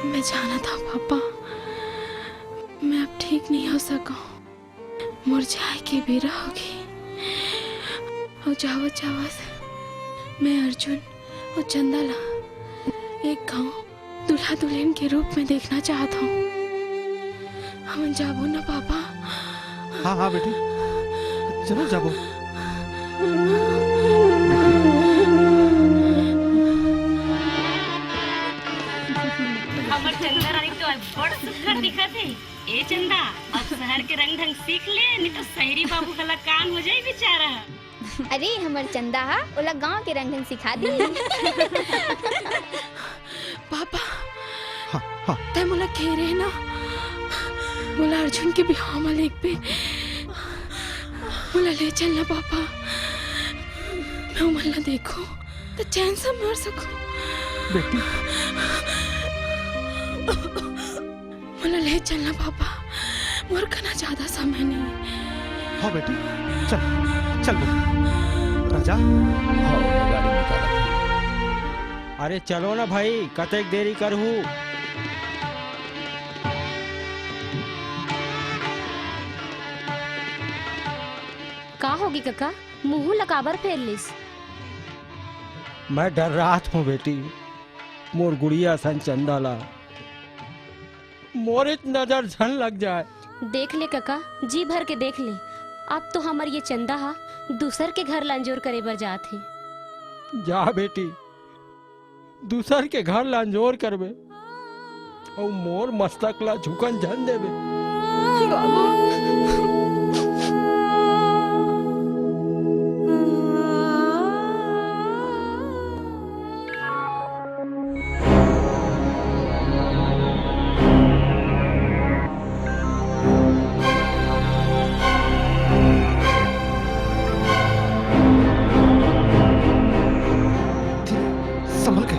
मैं जानत हंव पापा, मैं अब ठीक नहीं हो सका। मोर जाए के बेरा होगे। अउ जावत जावत मैं अर्जुन अउ चंदा ला एक घांव दूल्हा दुल्हन के रूप में देखना चाहत हंव। हमन जाबो ना पापा? हाँ, हाँ बेटी, जरूर जाबो। हमर चंदा रानी तो आज बड़ सुघर दिखत हे। ए चंदा, अब शहर के रंग ढंग सीख ले, नहीं तो शहरी बाबू कलाकान हो जाई बेचारा। अरे, हमर चंदा हा ओला गांव के रंग ढंग सिखा दी। पापा, हाँ, हाँ। तै मोला कहे रहे ना, मोला अर्जुन के बिहाव में लेगबे, मोला ले चल ना पापा, मैं ओमन ला देखूं त चैन से मर सकूं। बेटी। मोला ले चलना पापा, मोर कना ज्यादा समय नहीं। हाँ बेटी, चल, चल बेटी। राजा। हाँ, गाड़ी निकाला। अरे चलो ना भाई, कतेक देरी करहू। का होगे कका, मुंह ला काबर फेर लिस? मैं डर्रात हंव बेटी, मोर गुड़िया सन चंदा ला मोरिच नजर झन लग जाए। देख ले कका, जी भर के देख ले, अब तो हमर ये चंदा हा दूसर के घर ला अंजोर करे बर जात हे। जा बेटी, दूसर के घर ला अंजोर करबे, अउ मोर मस्तक ला झुकन झन देबे। संभल के।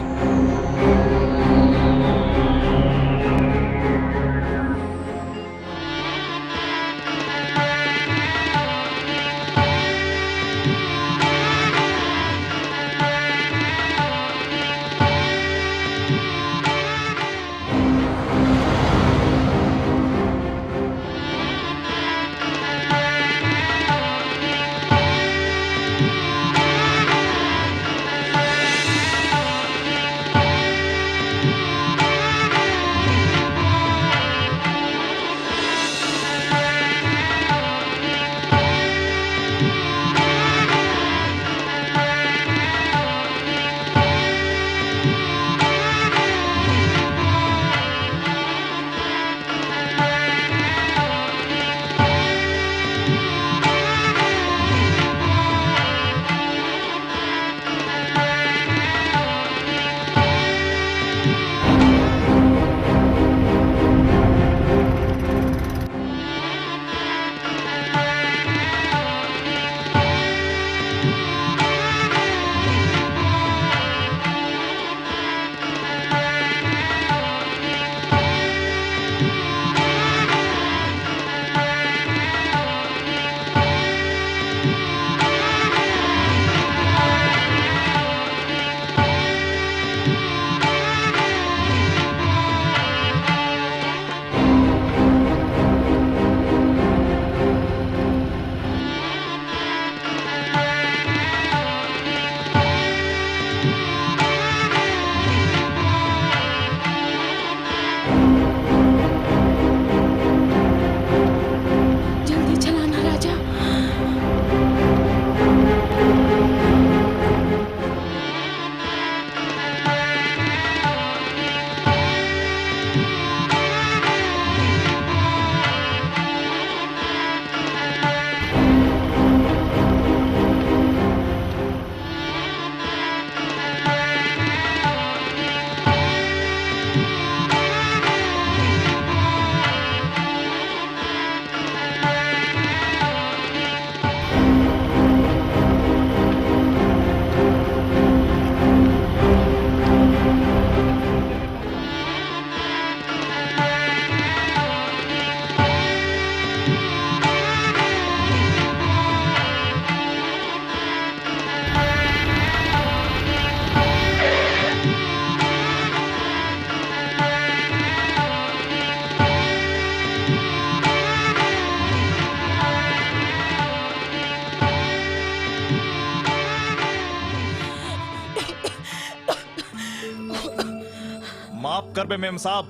करबे मेम साहब,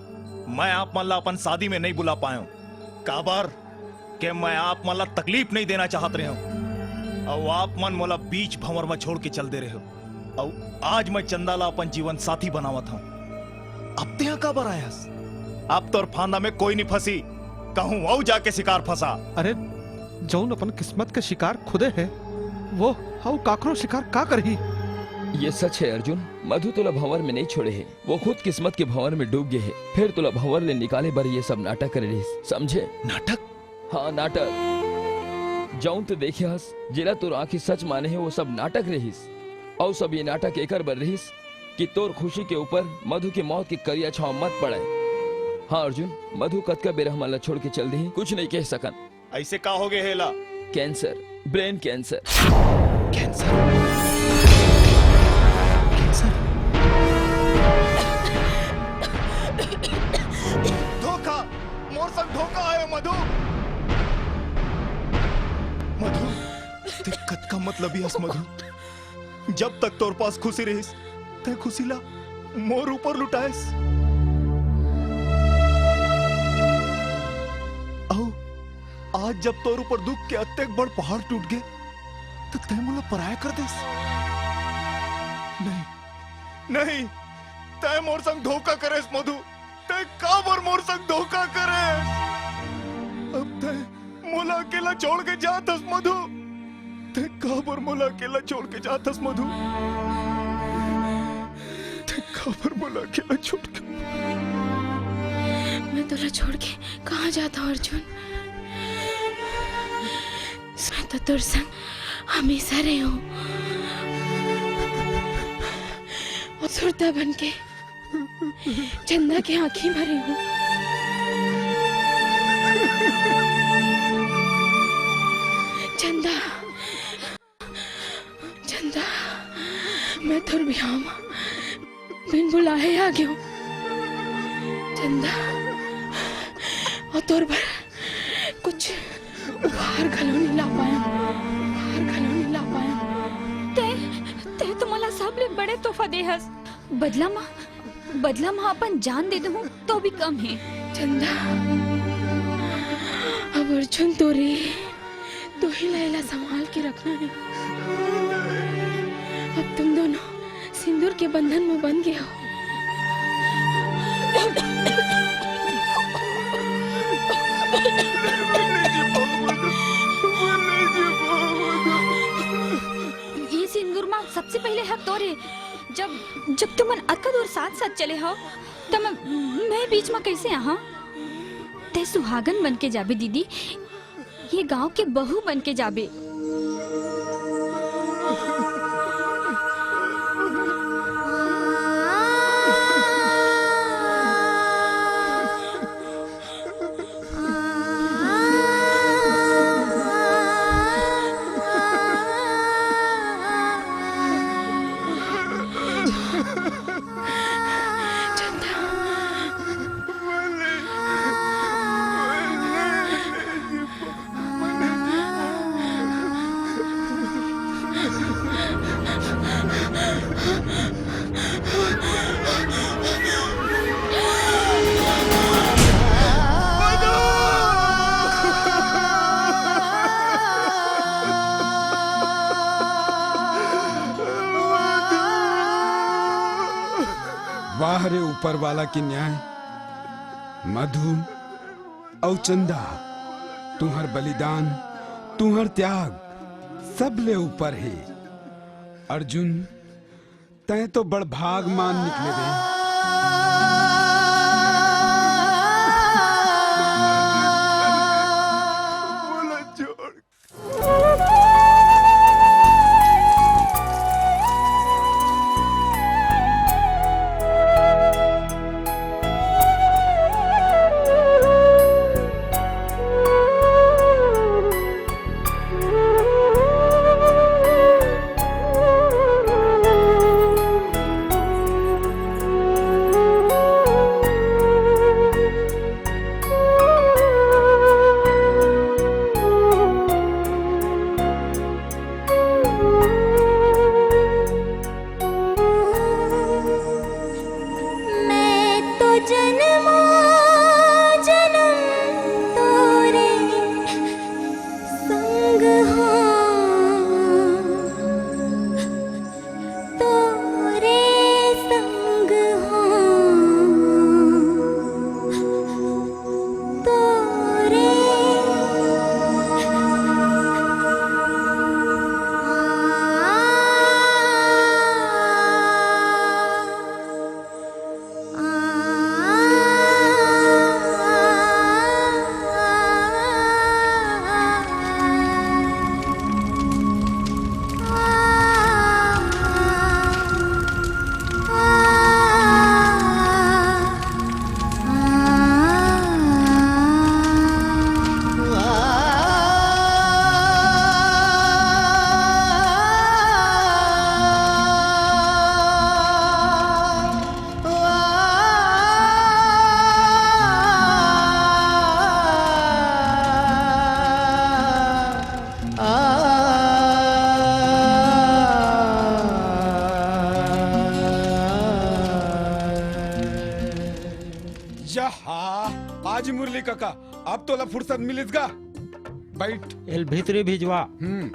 मैं आप मन ला अपन शादी में नहीं बुला पायो। काबर के मैं आप मन ला तकलीफ नहीं देना चाहत रहे हूँ। अउ आप मन मोला बीच भंवर में छोड़ के चल दे रहे हो। अउ आज मैं चंदा ला अपन जीवन साथी बनावत हूँ। अब तेहा काबर आयस? अब तोर फांदा में कोई नहीं फंसी, कहूँ अउ जाके शिकार फंसा। अरे, जौन अपन किस्मत के शिकार खुदे है, वो अउ काकरो शिकार का करही? ये सच है अर्जुन, मधु तोला भंवर में नहीं छोड़े है, वो खुद किस्मत के भंवर में डूब गए है, फिर तोला भंवर ले निकाले बर ये सब नाटक करे रहिस, समझे? नाटक? हाँ, नाटक। जौन ते देखे हस, जेला तोर आंखी सच माने है, वो सब नाटक रहिस। अउ सब ये नाटक एकर बर रहिस कि तोर खुशी के ऊपर मधु के मौत के करिया छांव मत पड़े। हाँ अर्जुन, मधु कतका बेर हमन ला छोड़ के चल देही, कुछ नहीं कह सकन। ऐसे का हो गए हेला? Cancer, brain cancer. Cancer? Cancer? धोखा, मोर संग धोखा आयो मधु। मधु, ते कतका मतलबी हस मधु। जब तक तोर पास खुशी रहिस, तै खुशी ला मोर ऊपर लुटायस। अउ आज जब तोर ऊपर दुख के अतेक बड़ पहाड़ टूट गे, त तै मोला पराया कर देस। नहीं, नहीं, तै मोर संग धोखा करेस मधु। तै काबर मोर संग धोखा करेस? अब तै मोला अकेला छोड़ के जात हस मधु। तै काबर मोला अकेला छोड़ के जात हस मधु? तै काबर मोला अकेला छोड़ के? मैं तोला छोड़ के कहाँ जात हूँ अर्जुन? मैं तो तोर संग हमेशा रहे हूँ। और सुरता बन के चंदा के आंखी भरे हूँ। चंदा, चंदा, मैं तोर बिहाव म बिन बुलाए आ गयो। चंदा, और तोर बर कुछ उपहार घलो नहीं ला पाया, उपहार घलो नहीं ला पाया। ते, ते तो मोला सबले बड़े तोहफा दे हस। बदला मा, बदला मा अपन जान दे दूँ तो भी कम है। चंदा, अब अर्जुन तोरे, तो ही ला एला संभाल के रखना है। अब तुम दोनों सिंदूर के बंधन में बंध गए हो। ये सिंदूर मा सबसे पहले हक तोरे। जब, जब तुमन अतका दूर साथ साथ चले हो, त मैं, मैं बीच मा कैसे आहा? ते सुहागन बन के जाबे दीदी, ये गांव के बहू बन के जाबे। वाह रे ऊपर वाला के न्याय। मधु अउ चंदा, तुंहर बलिदान, तुंहर त्याग सबले ऊपर हे। अर्जुन, तैं तो बड़ भागमान निकले बे। का, अब तोला फुर्सत मिलिस गा। बैठ। एल भीतरी भिजवा। हम्म।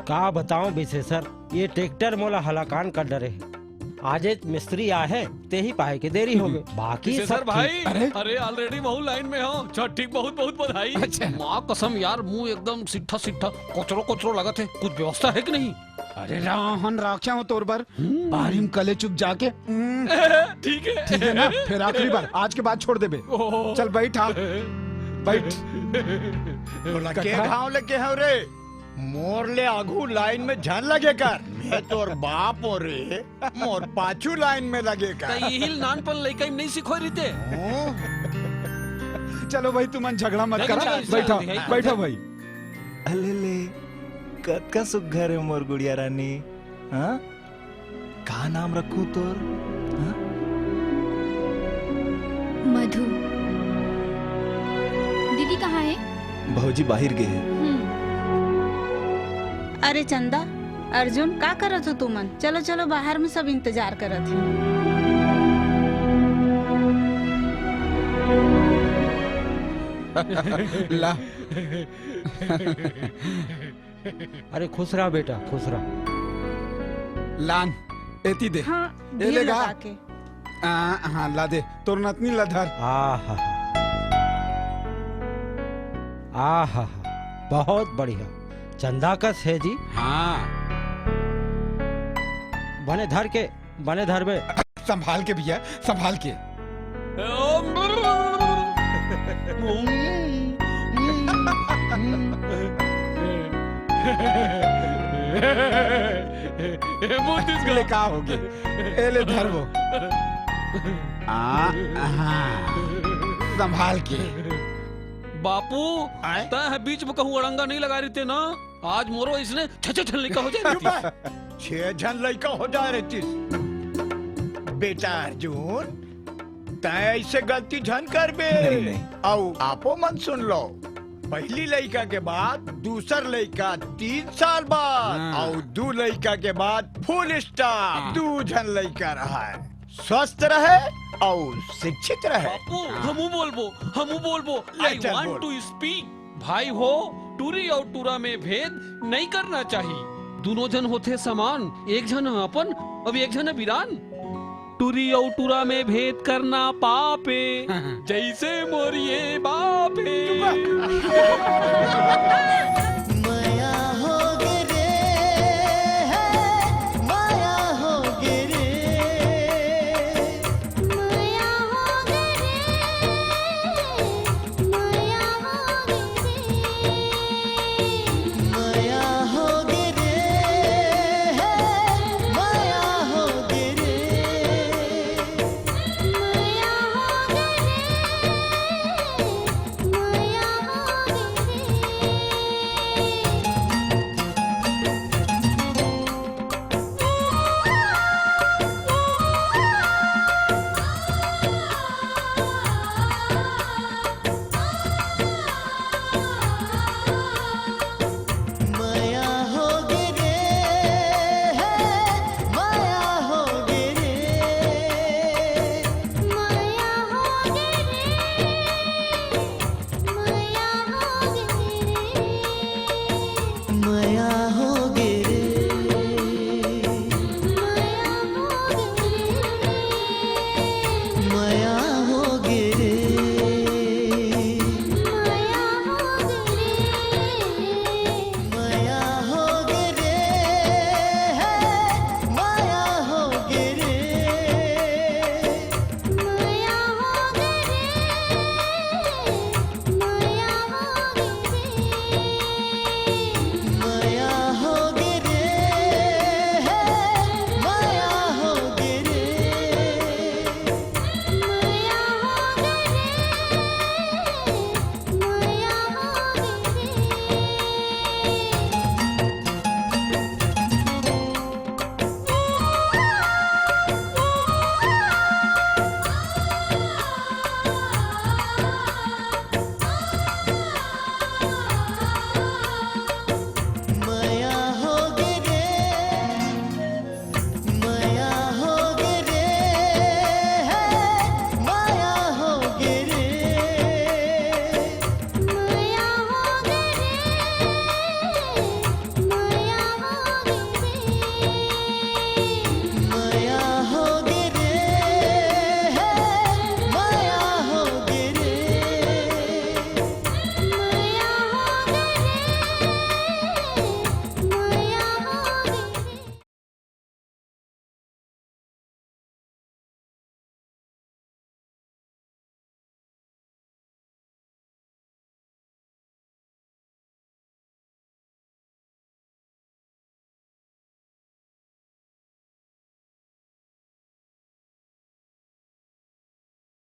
का बताऊं विशेषर, ये ट्रैक्टर मोला हलाकान कर डरे हे। आजेच मिस्त्री आए हे, तेही पाए के देरी होगे। बाकी विशेषर सब भाई, ठीक। अरे? अरे already वहू लाइन में हो। अच्छा ठीक, बहुत बहुत बधाई। अच्छा। माँ कसम यार, मुंह एकदम सिट्ठा सिट्ठा, कोचरो कोचरो लगत हे। कुछ व्यवस्था है कि नहीं? अरे राहन राख्या हो तोर बर। हम्म। बारी में कले चुप जाके। हम्म। ठीक है। ठीक है ना? फिर आखिरी बार, आज के बाद छोड़ देबे। ओहो। चल बैठ, हाँ। बैठ। तोला के कका? घाव लगे हव रे? मोर ले आगू लाइन में झन लगे कर। मैं तोर बाप हो रे, मोर पाछू लाइन में लगे कर। त इहिल नानपन लइका में नहीं सिखोय रहिते। हम्म। चलो भाई, तुमन झगड़ा मत लेकिन करा। चल, बैठो, चल, चल। बैठो भाई। अले ले, कतका सुग्घर हे मोर गुड़िया रानी, हाँ? का नाम रखूं तोर, हाँ? मधु। दीदी कहाँ हे? भौजी बाहिर गे हे। हम्म। अरे चंदा, अर्जुन, का करत हो तुमन? चलो, चलो, बाहर में सब इंतजार करत हे। ला। अरे खुश रह बेटा, खुश रह। लान, एती दे। हाँ, ए धीर ले गा। लगा के। आ, हाँ, ला दे, तोर नतनी ला धर। आहा। आहा, बहुत बढ़िया। चंदा कस हे जी। हाँ। बने धर के, बने धर बे। संभाल के भैया, संभाल के। ए, मोतीस ले, का होगे? ए ले, धर वो। आ, हाँ। संभाल के। बापू, आय? तैं ह बीच में कहूँ अड़ंगा नहीं लगा रहिते ना, आज मोरो इसने छह छह झन लइका हो जाए चुप रहितिस। है। छह झन लइका हो जाए रहितिस। बेटा अर्जुन, तैं ऐसे गलती झन करबे। नहीं, नहीं। अउ आपो मन सुन लो, पहली लइका के बाद दूसर लइका तीन साल बाद, हाँ। अउ दू लइका के बाद full stop, हाँ। दू झन लइका रहय, स्वस्थ रहय अउ शिक्षित रहय। बापू, हाँ। हमू बोलबो, हमू बोलबो। ले I चल want बोल। To speak। भाई हो, टूरी अउ टूरा में भेद नहीं करना चाहिए। दोनों झन होथे समान, एक झन ह अपन, अब एक झन ह बिरान। टूरी अउ टूरा में भेद करना पाप ए, जैसे मोर ये बाप ए। चुप रह।